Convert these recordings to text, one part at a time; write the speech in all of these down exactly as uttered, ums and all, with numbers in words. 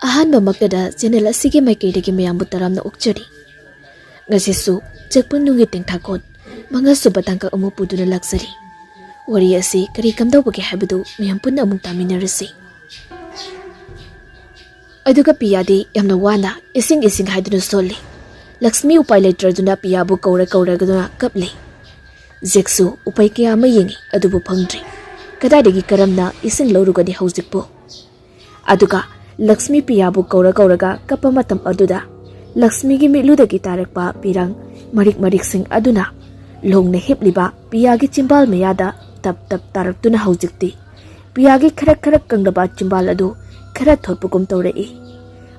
ꯑꯍꯥꯟꯕꯃꯛꯇꯗ channel ꯑꯁꯤꯒꯤ ꯃꯥꯏꯀꯩꯗꯒꯤ ꯃꯌꯥꯝꯕꯨ ꯇꯔꯥꯝꯅ ꯑꯣꯛꯆꯔꯤ꯫ ꯉꯁꯤꯁꯨ ꯆꯦꯛꯄꯨ ꯅꯨꯡꯒꯤ ꯇꯦꯡꯊꯥꯈꯣꯠ ꯃꯉꯥꯁꯨꯕ ꯇꯥꯡꯀꯛ ꯑꯃꯨꯛ ꯄꯨꯗꯨꯅ ꯂꯥꯛꯆꯔꯤ꯫ ꯋꯥꯔꯤ ꯑꯁꯤ ꯀꯔꯤ ꯀꯝꯗꯧꯕꯒꯦ ꯍꯥꯏꯕꯗꯨ ꯃꯌꯥꯝ ꯄꯨꯟꯅ ꯑꯃꯨꯛ ꯇꯥꯃꯤꯟꯅꯔꯁꯤ꯫ ꯑꯗꯨꯒ ꯄꯤꯌꯥꯗꯤ ꯌꯥꯝꯅ ꯋꯥꯅ ꯏꯁꯤꯡ ꯏꯁꯤꯡ ꯍꯥꯏꯗꯨꯅ ꯁꯣꯜꯂꯤ꯫ ꯂꯛꯁꯃꯤ ꯎꯄꯥꯏ ꯂꯩꯇ꯭ꯔꯗꯨꯅ ꯄꯤꯌꯥꯕꯨ ꯀꯧꯔ ꯀꯧꯔꯒꯗꯨꯅ ꯀꯞꯂꯤ꯫ ꯖꯦꯛꯁꯨ ꯎꯄꯥꯏ ꯀꯌꯥ ꯑꯃ ꯌꯦꯡꯉꯤ, ꯑꯗꯨꯕꯨ ꯐꯪꯗ꯭ꯔꯤ꯫ ꯀꯗꯥꯏꯗꯒꯤ ꯀꯔꯝꯅ ꯏꯁꯤꯡ ꯂꯧꯔꯨꯒꯅꯤ ꯍꯧꯖꯤꯛꯄꯨ? ꯑꯗꯨꯒ ꯂꯛꯁꯃꯤ ꯄꯤꯌꯥꯕꯨ ꯀꯧꯔ ꯀꯧꯔꯒ ꯀꯞꯄ ꯃꯇꯝ ꯑꯗꯨꯗ ꯂꯛꯁꯃꯤꯒꯤ ꯃꯤꯠꯂꯨꯗꯒꯤ ꯇꯥꯔꯛꯄ ꯄꯤꯔꯥꯡ ꯃꯔꯤꯛ ꯃꯔꯤꯛꯁꯤꯡ ꯑꯗꯨꯅ ꯂꯣꯡꯅ ꯍꯤꯞꯂꯤꯕ ꯄꯤꯌꯥꯒꯤ ꯆꯤꯝꯕꯥꯜ ꯃꯌꯥꯗ ꯇꯞ ꯇꯞ ꯇꯥꯔꯛꯇꯨꯅ ꯍꯧꯖꯤꯛꯇꯤ ꯄꯤꯌꯥꯒꯤ ꯈꯔꯛ ꯈꯔꯛ ꯀꯪꯂꯕ ꯆꯤꯝꯕꯥꯜ ꯑꯗꯨ ꯈꯔ ꯊꯣꯠꯄꯒꯨꯝ ꯇꯧꯔꯛꯏ꯫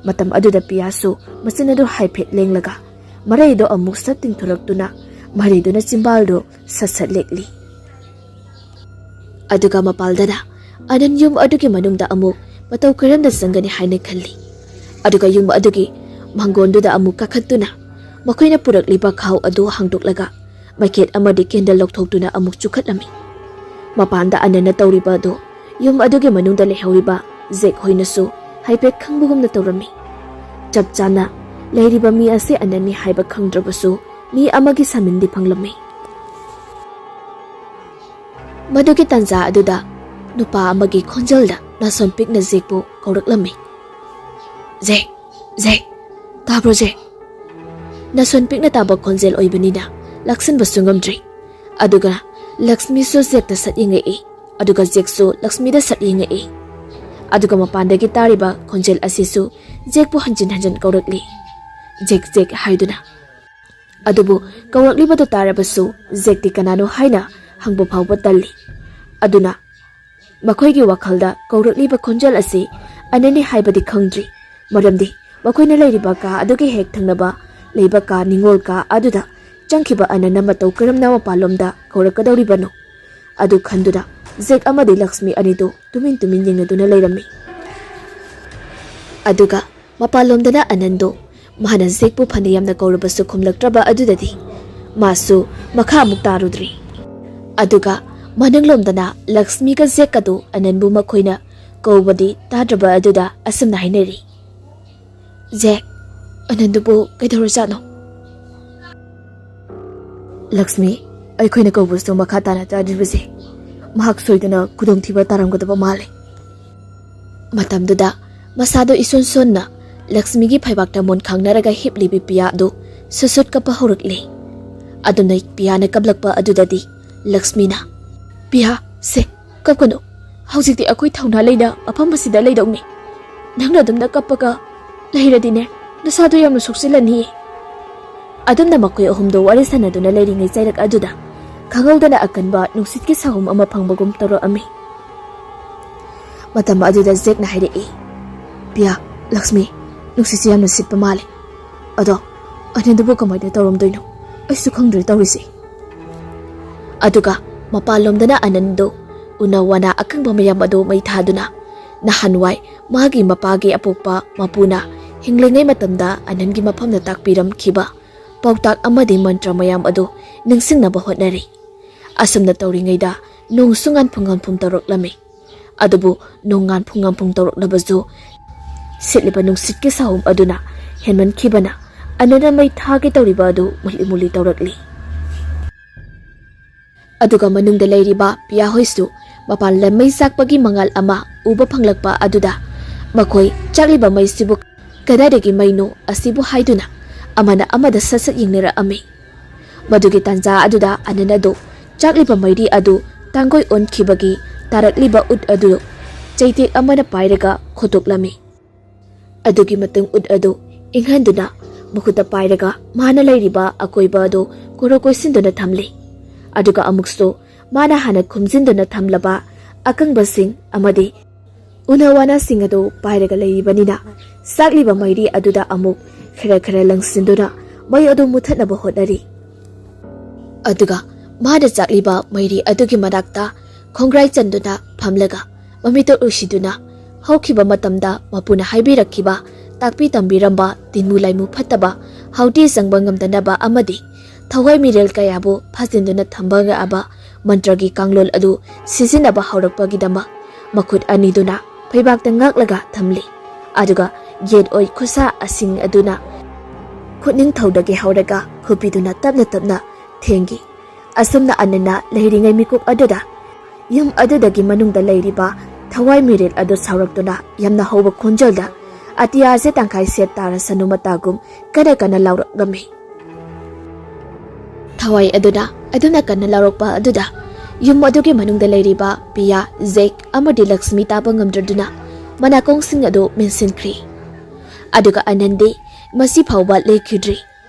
ꯃꯇꯝ ꯑꯗꯨꯗ ꯄꯤꯌꯥꯁꯨ ꯃꯆꯤꯟ ꯑꯗꯨ ꯍꯥꯏꯐꯦꯠ ꯂꯦꯡꯂꯒ ꯃꯔꯩꯗꯣ ꯑꯃꯨꯛ ꯁꯠ ꯇꯤꯡꯊꯣꯔꯛꯇꯨꯅ ꯃꯔꯩꯗꯨꯅ ꯆꯤꯝꯕꯥꯜꯗꯨ ꯁꯠ ꯁꯠ ꯂꯦꯛꯂꯤ꯫ ꯑꯗꯨꯒ ꯃꯄꯥꯜꯗꯅ ꯑꯅꯟ ꯌꯨꯝ ꯑꯗꯨꯒꯤ ꯃꯅꯨꯡꯗ ꯑꯃꯨꯛ ꯃꯇꯧ ꯀꯔꯝꯅ ꯆꯪꯒꯅꯤ ꯍꯥꯏꯅ ꯈꯜꯂꯤ꯫ ꯑꯗꯨꯒ ꯌꯨꯝ ꯑꯗꯨꯒꯤ ꯃꯥꯡꯒꯣꯟꯗꯨꯗ ꯑꯃꯨꯛ ꯀꯥꯈꯠꯇꯨꯅ ꯃꯈꯣꯏꯅ ꯄꯨꯔꯛꯂꯤꯕ ꯈꯥꯎ ꯑꯗꯨ ꯍꯥꯡꯗꯣꯛꯂꯒ ꯃꯩꯈꯦꯠ ꯑꯃꯗꯤ ꯀꯦꯟꯗꯜ ꯂꯧꯊꯣꯛꯇꯨꯅ ꯑꯃꯨꯛ ꯆꯨꯈꯠꯂꯝꯃꯤ꯫ ꯃꯄꯥꯟꯗ ꯑꯅꯟꯅ ꯇꯧꯔꯤꯕ ꯑꯗꯨ ꯌꯨꯝ ꯑꯗꯨꯒꯤ ꯃꯅꯨꯡꯗ ꯂꯩꯍꯧꯔꯤꯕ ꯖꯦꯛ ꯍꯣꯏꯅꯁꯨ ꯍꯥꯏꯐꯦꯠ ꯈꯪꯕꯒꯨꯝꯅ ꯇꯧꯔꯝꯃꯤ꯫ ꯆꯞ ꯆꯥꯅ ꯂꯩꯔꯤꯕ ꯃꯤ ꯑꯁꯤ ꯑꯅꯟꯅꯤ ꯍꯥꯏꯕ ꯈꯪꯗ꯭ꯔꯕꯁꯨ ꯃꯤ ꯑꯃꯒꯤ ꯁꯃꯤꯟꯗꯤ ꯐꯪꯂꯝꯃꯤ꯫ ꯃꯗꯨꯒꯤ ꯇꯥꯟꯖꯥ ꯑꯗꯨꯗ ꯅꯨꯄꯥ ꯑꯃꯒꯤ ꯈꯣꯟꯖꯦꯜꯗ ꯅꯥꯁꯣꯟ ꯄꯤꯛꯅ ꯖꯦꯛꯄꯨ ꯀꯧꯔꯛꯂꯝꯃꯤ꯫ "ꯖꯦꯛ, ꯖꯦꯛ, ꯇꯥꯕ꯭ꯔꯣ ꯖꯦꯛ?" ꯅꯥꯁꯣꯟ ꯄꯤꯛꯅ ꯇꯥꯕ ꯈꯣꯟꯖꯦꯜ ꯑꯣꯏꯕꯅꯤꯅ ꯂꯥꯛꯁꯤꯟꯕꯁꯨ ꯉꯝꯗ꯭ꯔꯤ꯫ ꯑꯗꯨꯒ ꯂꯛꯁꯃꯤꯁꯨ ꯖꯦꯛꯇ ꯁꯠ ꯌꯦꯡꯉꯛꯏ꯫ ꯑꯗꯨꯒ ꯖꯦꯛꯁꯨ ꯂꯛꯁꯃꯤꯗ ꯁꯠ ꯌꯦꯡꯉꯛꯏ꯫ ꯑꯗꯨꯒ ꯃꯄꯥꯟꯗꯒꯤ ꯇꯥꯔꯤꯕ ꯈꯣꯟꯖꯦꯜ ꯑꯁꯤꯁꯨ ꯖꯦꯛꯄꯨ ꯍꯟꯖꯤꯟ ꯍꯟꯖꯤꯟ ꯀꯧꯔꯛꯂꯤ, "ꯖꯦꯛ, ꯖꯦꯛ" ꯍꯥꯏꯗꯨꯅ꯫ ꯑꯗꯨꯕꯨ ꯀꯧꯔꯛꯂꯤꯕꯗꯨ ꯇꯥꯔꯕꯁꯨ ꯖꯦꯛꯇꯤ ꯀꯅꯥꯅꯣ ꯍꯥꯏꯅ ꯍꯪꯕ ꯐꯥꯎꯕ ꯇꯜꯂꯤ꯫ ꯑꯗꯨꯅ ꯃꯈꯣꯏꯒꯤ ꯋꯥꯈꯜꯗ ꯀꯧꯔꯛꯂꯤꯕ ꯈꯣꯟꯖꯦꯜ ꯑꯁꯤ ꯑꯅꯟꯅꯤ ꯍꯥꯏꯕꯗꯤ ꯈꯪꯗ꯭ꯔꯤ꯫ ꯃꯔꯝꯗꯤ ꯃꯈꯣꯏꯅ ꯂꯩꯔꯤꯕ ꯀꯥ ꯑꯗꯨꯒꯤ ꯍꯦꯛ ꯊꯪꯅꯕ ꯂꯩꯕ ꯀꯥ, ꯅꯤꯉꯣꯜ ꯀꯥ ꯑꯗꯨꯗ ꯆꯪꯈꯤꯕ ꯑꯅꯟꯅ ꯃꯇꯧ ꯀꯔꯝꯅ ꯃꯄꯥꯟꯂꯣꯝꯗ ꯀꯧꯔꯛꯀꯗꯧꯔꯤꯕꯅꯣ? ꯑꯗꯨ ꯈꯟꯗꯨꯅ ꯖꯦꯛ ꯑꯃꯗꯤ ꯂꯛꯁꯃꯤ ꯑꯅꯤꯗꯨ ꯇꯨꯃꯤꯟ ꯇꯨꯃꯤꯟ ꯌꯦꯡꯅꯗꯨꯅ ꯂꯩꯔꯝꯃꯤ꯫ ꯑꯗꯨꯒ ꯃꯄꯥꯟꯂꯣꯝꯗꯅ ꯑꯅꯟꯗꯣ ꯃꯥꯅ ꯖꯦꯛꯄꯨ ꯐꯅ ꯌꯥꯝꯅ ꯀꯧꯔꯕꯁꯨ ꯈꯨꯝꯂꯛꯇ꯭ꯔꯕ ꯑꯗꯨꯗꯗꯤ ꯃꯥꯁꯨ ꯃꯈꯥ ꯑꯃꯨꯛ ꯇꯥꯔꯨꯗ꯭ꯔꯤ꯫ ꯑꯗꯨꯒ ꯃꯅꯤꯡꯂꯣꯝꯗꯅ ꯂꯛꯁꯃꯤꯒ ꯖꯦꯛ ꯑꯗꯨ ꯑꯅꯟꯕꯨ ꯃꯈꯣꯏꯅ ꯀꯧꯕꯗꯤ ꯇꯥꯗ꯭ꯔꯕ ꯑꯗꯨꯗ ꯑꯁꯨꯝꯅ ꯍꯥꯏꯅꯔꯤ, "ꯖꯦꯛ, ꯑꯅꯟꯗꯨꯕꯨ ꯀꯩꯗꯧꯔꯖꯥꯠꯅꯣ?" "ꯂꯛꯁꯃꯤ, ꯑꯩꯈꯣꯏꯅ ꯀꯧꯕꯁꯨ ꯃꯈꯥ ꯇꯥꯅ ꯇꯥꯗ꯭ꯔꯤꯕꯁꯦ ꯃꯍꯥꯛ ꯁꯣꯏꯗꯅ ꯈꯨꯗꯣꯡꯊꯤꯕ ꯇꯥꯔꯝꯒꯗꯕ ꯃꯥꯜꯂꯦ꯫" ꯃꯇꯝꯗꯨꯗ ꯃꯁꯥꯗꯣ ꯏꯁꯣꯟ ꯁꯣꯟꯅ ꯂꯛꯁꯃꯤꯒꯤ ꯐꯩꯕꯥꯛꯇ ꯃꯣꯟ ꯈꯥꯡꯅꯔꯒ ꯍꯤꯞꯂꯤꯕꯤ ꯄꯤꯌꯥ ꯑꯗꯨ ꯁꯨꯠ ꯁꯨꯠ ꯀꯞꯄ ꯍꯧꯔꯛꯂꯦ꯫ ꯑꯗꯨꯝꯅ ꯄꯤꯌꯥꯅ ꯀꯞꯂꯛꯄ ꯑꯗꯨꯗꯗꯤ ꯂꯛꯁꯃꯤꯅ, "ꯄꯤꯌꯥ, ꯁꯦ, ꯀꯞꯀꯅꯨ꯫ ꯍꯧꯖꯤꯛꯇꯤ ꯑꯩꯈꯣꯏ ꯊꯧꯅꯥ ꯂꯩꯅ ꯃꯐꯝ ꯑꯁꯤꯗ ꯂꯩꯗꯧꯅꯤ꯫ ꯅꯪꯅ ꯑꯗꯨꯝꯅ ꯀꯞꯄꯒ ꯂꯩꯔꯗꯤꯅꯦ, ꯅꯁꯥꯗꯣ ꯌꯥꯝꯅ ꯁꯣꯛꯆꯤꯜꯂꯅꯤꯌꯦ꯫" ꯑꯗꯨꯝꯅ ꯃꯈꯣꯏ ꯑꯍꯨꯝꯗꯣ ꯋꯥꯔꯤ ꯁꯥꯟꯅꯗꯨꯅ ꯂꯩꯔꯤꯉꯩ ꯆꯩꯔꯛ ꯑꯗꯨꯗ ꯈꯪꯍꯧꯗꯅ ꯑꯀꯟꯕ ꯅꯨꯡꯁꯤꯠꯀꯤ ꯁꯥꯍꯨꯝ ꯑꯃ ꯐꯪꯕꯒꯨꯝ ꯇꯧꯔꯛꯑꯝꯃꯤ꯫ ꯃꯇꯝ ꯑꯗꯨꯗ ꯖꯦꯛꯅ ꯍꯥꯏꯔꯛꯏ, "ꯄꯤꯌꯥ, ꯂꯛꯁꯃꯤ, ꯅꯨꯡꯁꯤꯠꯁꯤ ꯌꯥꯝꯅ ꯁꯤꯠꯄ ꯃꯥꯜꯂꯦ꯫ ꯑꯗꯣ ꯑꯅꯟꯗꯨꯕꯨ ꯀꯃꯥꯏꯅ ꯇꯧꯔꯝꯗꯣꯏꯅꯣ? ꯑꯩꯁꯨ ꯈꯪꯗ꯭ꯔꯦ ꯇꯧꯔꯤꯁꯦ꯫" ꯑꯗꯨꯒ ꯃꯄꯥꯟꯂꯣꯝꯗꯅ ꯑꯅꯟꯗꯨ ꯎꯅ ꯋꯥꯅ ꯑꯀꯪꯕ ꯃꯌꯥꯝ ꯑꯗꯨ ꯃꯩ ꯊꯥꯗꯨꯅ, ꯅꯍꯥꯟꯋꯥꯏ ꯃꯥꯒꯤ ꯃꯄꯥꯒꯤ ꯑꯄꯣꯛꯄ ꯃꯄꯨꯅ ꯍꯤꯡꯂꯤꯉꯩ ꯃꯇꯝꯗ ꯑꯅꯟꯒꯤ ꯃꯐꯝꯗ ꯇꯥꯛꯄꯤꯔꯝꯈꯤꯕ ꯄꯥꯎꯇꯥꯛ ꯑꯃꯗꯤ ꯃꯟꯇ꯭ꯔ ꯃꯌꯥꯝ ꯑꯗꯨ ꯅꯤꯡꯁꯤꯡꯅꯕ ꯍꯣꯠꯅꯔꯤ꯫ ꯑꯁꯨꯝꯅ ꯇꯧꯔꯤꯉꯩꯗ ꯅꯣꯡꯁꯨ ꯉꯥꯟꯐꯨ ꯉꯥꯟꯐꯨꯝ ꯇꯧꯔꯛꯂꯝꯃꯤ꯫ ꯑꯗꯨꯕꯨ ꯅꯣꯡ ꯉꯥꯟꯐꯨ ꯉꯥꯟꯐꯨꯝ ꯇꯧꯔꯛꯂꯕꯁꯨ, ꯁꯤꯠꯂꯤꯕ ꯅꯨꯡꯁꯤꯠꯀꯤ ꯁꯥꯍꯨꯝ ꯑꯗꯨꯅ ꯍꯦꯟꯃꯟꯈꯤꯕꯅ ꯑꯅꯟꯅ ꯃꯩ ꯊꯥꯒꯦ ꯇꯧꯔꯤꯕ ꯑꯗꯨ ꯃꯨꯂꯤ ꯃꯨꯂꯤ ꯇꯧꯔꯛꯂꯤ꯫ ꯑꯗꯨꯒ ꯃꯅꯨꯡꯗ ꯂꯩꯔꯤꯕ ꯄꯤꯌꯥ ꯍꯣꯏꯁꯨ ꯃꯄꯥꯟ ꯂꯝ ꯃꯩ ꯆꯥꯛꯄꯒꯤ ꯃꯉꯥꯜ ꯑꯃ ꯎꯕ ꯐꯪꯂꯛꯄ ꯑꯗꯨꯗ ꯃꯈꯣꯏ ꯆꯥꯛꯂꯤꯕ ꯃꯩꯁꯤꯕꯨ ꯀꯗꯥꯏꯗꯒꯤ ꯃꯩꯅꯣ ꯑꯁꯤꯕꯨ ꯍꯥꯏꯗꯨꯅ ꯑꯃꯅ ꯑꯃꯗ ꯁꯠ ꯁꯠ ꯌꯦꯡꯅꯔꯛꯑꯝꯃꯤ꯫ ꯃꯗꯨꯒꯤ ꯇꯥꯟꯖꯥ ꯑꯗꯨꯗ ꯑꯅꯟ ꯑꯗꯨ ꯆꯥꯛꯂꯤꯕ ꯃꯩꯔꯤ ꯑꯗꯨ ꯇꯥꯡꯒꯣꯏ ꯑꯣꯟꯈꯤꯕꯒꯤ ꯇꯥꯔꯛꯂꯤꯕ ꯎꯠ ꯑꯗꯨ ꯆꯩꯇꯦꯛ ꯑꯃꯅ ꯄꯥꯏꯔꯒ ꯈꯣꯠꯇꯣꯛꯂꯝꯃꯤ꯫ ꯑꯗꯨꯒꯤ ꯃꯇꯨꯡ ꯎꯠ ꯑꯗꯨ ꯏꯪꯍꯟꯗꯨꯅ ꯃꯈꯨꯠꯇ ꯄꯥꯏꯔꯒ ꯃꯥꯅ ꯂꯩꯔꯤꯕ ꯑꯀꯣꯏꯕ ꯑꯗꯨ ꯀꯣꯔꯣ ꯀꯣꯏꯁꯤꯟꯗꯨꯅ ꯊꯝꯂꯤ꯫ ꯑꯗꯨꯒ ꯑꯃꯨꯛꯁꯨ ꯃꯥꯅ ꯍꯥꯟꯅ ꯈꯨꯝꯖꯤꯟꯗꯨꯅ ꯊꯝꯂꯕ ꯑꯀꯪꯕꯁꯤꯡ ꯑꯃꯗꯤ ꯎꯅ ꯋꯥꯅꯁꯤꯡ ꯑꯗꯨ ꯄꯥꯏꯔꯒ ꯂꯩꯔꯤꯕꯅꯤꯅ, ꯆꯥꯛꯂꯤꯕ ꯃꯩꯔꯤ ꯑꯗꯨꯗ ꯑꯃꯨꯛ ꯈꯔ ꯈꯔ ꯂꯪꯁꯤꯟꯗꯨꯅ ꯃꯩ ꯑꯗꯨ ꯃꯨꯊꯠꯅꯕ ꯍꯣꯠꯅꯔꯤ꯫ ꯑꯗꯨꯒ ꯃꯥꯅ ꯆꯥꯛꯂꯤꯕ ꯃꯩꯔꯤ ꯑꯗꯨꯒꯤ ꯃꯅꯥꯛꯇ ꯈꯣꯡꯒ꯭ꯔꯥꯏ ꯆꯟꯗꯨꯅ ꯐꯝꯂꯒ ꯃꯃꯤꯠꯇ ꯎꯁꯤꯗꯨꯅ, ꯍꯧꯈꯤꯕ ꯃꯇꯝꯗ ꯃꯄꯨꯅ ꯍꯥꯏꯕꯤꯔꯛꯈꯤꯕ, ꯇꯥꯛꯄꯤ ꯇꯝꯕꯤꯔꯝꯕ ꯇꯤꯟꯃꯨ ꯂꯥꯏꯃꯨ ꯐꯠꯇꯕ ꯍꯥꯎꯇꯤ ꯆꯪꯕ ꯉꯝꯗꯅꯕ ꯑꯃꯗꯤ ꯊꯋꯥꯏ ꯃꯤꯔꯦꯜ ꯀꯌꯥꯕꯨ ꯐꯥꯖꯤꯟꯗꯨꯅ ꯊꯝꯕ ꯌꯥꯕ ꯃꯟꯇ꯭ꯔꯒꯤ ꯀꯥꯡꯂꯣꯟ ꯑꯗꯨ ꯁꯤꯖꯤꯟꯅꯕ ꯍꯧꯔꯛꯄꯒꯤꯗꯃꯛ ꯃꯈꯨꯠ ꯑꯅꯤꯗꯨꯅ ꯐꯩꯕꯥꯛꯇ ꯉꯥꯛꯂꯒ ꯊꯝꯂꯤ꯫ ꯑꯗꯨꯒ ꯌꯦꯠ ꯑꯣꯏ ꯈꯨꯠꯁꯥ ꯑꯁꯤꯡ ꯑꯗꯨꯅ ꯈꯨꯠꯅꯤꯡꯊꯧꯗꯒꯤ ꯍꯧꯔꯒ ꯈꯨꯄꯤꯗꯨꯅ ꯇꯞꯅ ꯇꯞꯅ ꯊꯦꯡꯈꯤ꯫ ꯑꯁꯨꯝꯅ ꯑꯅꯟꯅ ꯂꯩꯔꯤꯉꯩ ꯃꯤꯀꯨꯞ ꯑꯗꯨꯗ ꯌꯨꯝ ꯑꯗꯨꯗꯒꯤ ꯃꯅꯨꯡꯗ ꯂꯩꯔꯤꯕ ꯊꯋꯥꯏ ꯃꯤꯔꯦꯜ ꯑꯗꯨ ꯁꯥꯎꯔꯛꯇꯨꯅ ꯌꯥꯝꯅ ꯍꯧꯕ ꯈꯣꯟꯖꯦꯜꯗ "ꯑꯇꯤꯌꯥꯁꯦ ꯇꯪꯈꯥꯏ ꯁꯦꯠ ꯇꯥꯔꯁꯅꯨ" ꯃꯇꯥꯒꯨꯝ ꯀꯟꯅ ꯀꯟꯅ ꯂꯥꯎꯔꯛꯂꯝꯃꯤ꯫ ꯊꯋꯥꯏ ꯑꯗꯨꯅ ꯑꯗꯨꯝꯅ ꯀꯟꯅ ꯂꯥꯎꯔꯛꯄ ꯑꯗꯨꯗ ꯌꯨꯝ ꯑꯗꯨꯒꯤ ꯃꯅꯨꯡꯗ ꯂꯩꯔꯤꯕ ꯄꯤꯌꯥ, ꯖꯦꯛ ꯑꯃꯗꯤ ꯂꯛꯁꯃꯤ ꯇꯥꯕ ꯉꯝꯗ꯭ꯔꯗꯨꯅ ꯃꯅꯥꯀꯣꯡꯁꯤꯡ ꯑꯗꯨ ꯃꯦꯟꯁꯤꯟꯈ꯭ꯔꯤ꯫ ꯑꯗꯨꯒ ꯑꯅꯟꯗꯤ ꯃꯁꯤ ꯐꯥꯎꯕ ꯂꯦꯞꯈꯤꯗ꯭ꯔꯤ꯫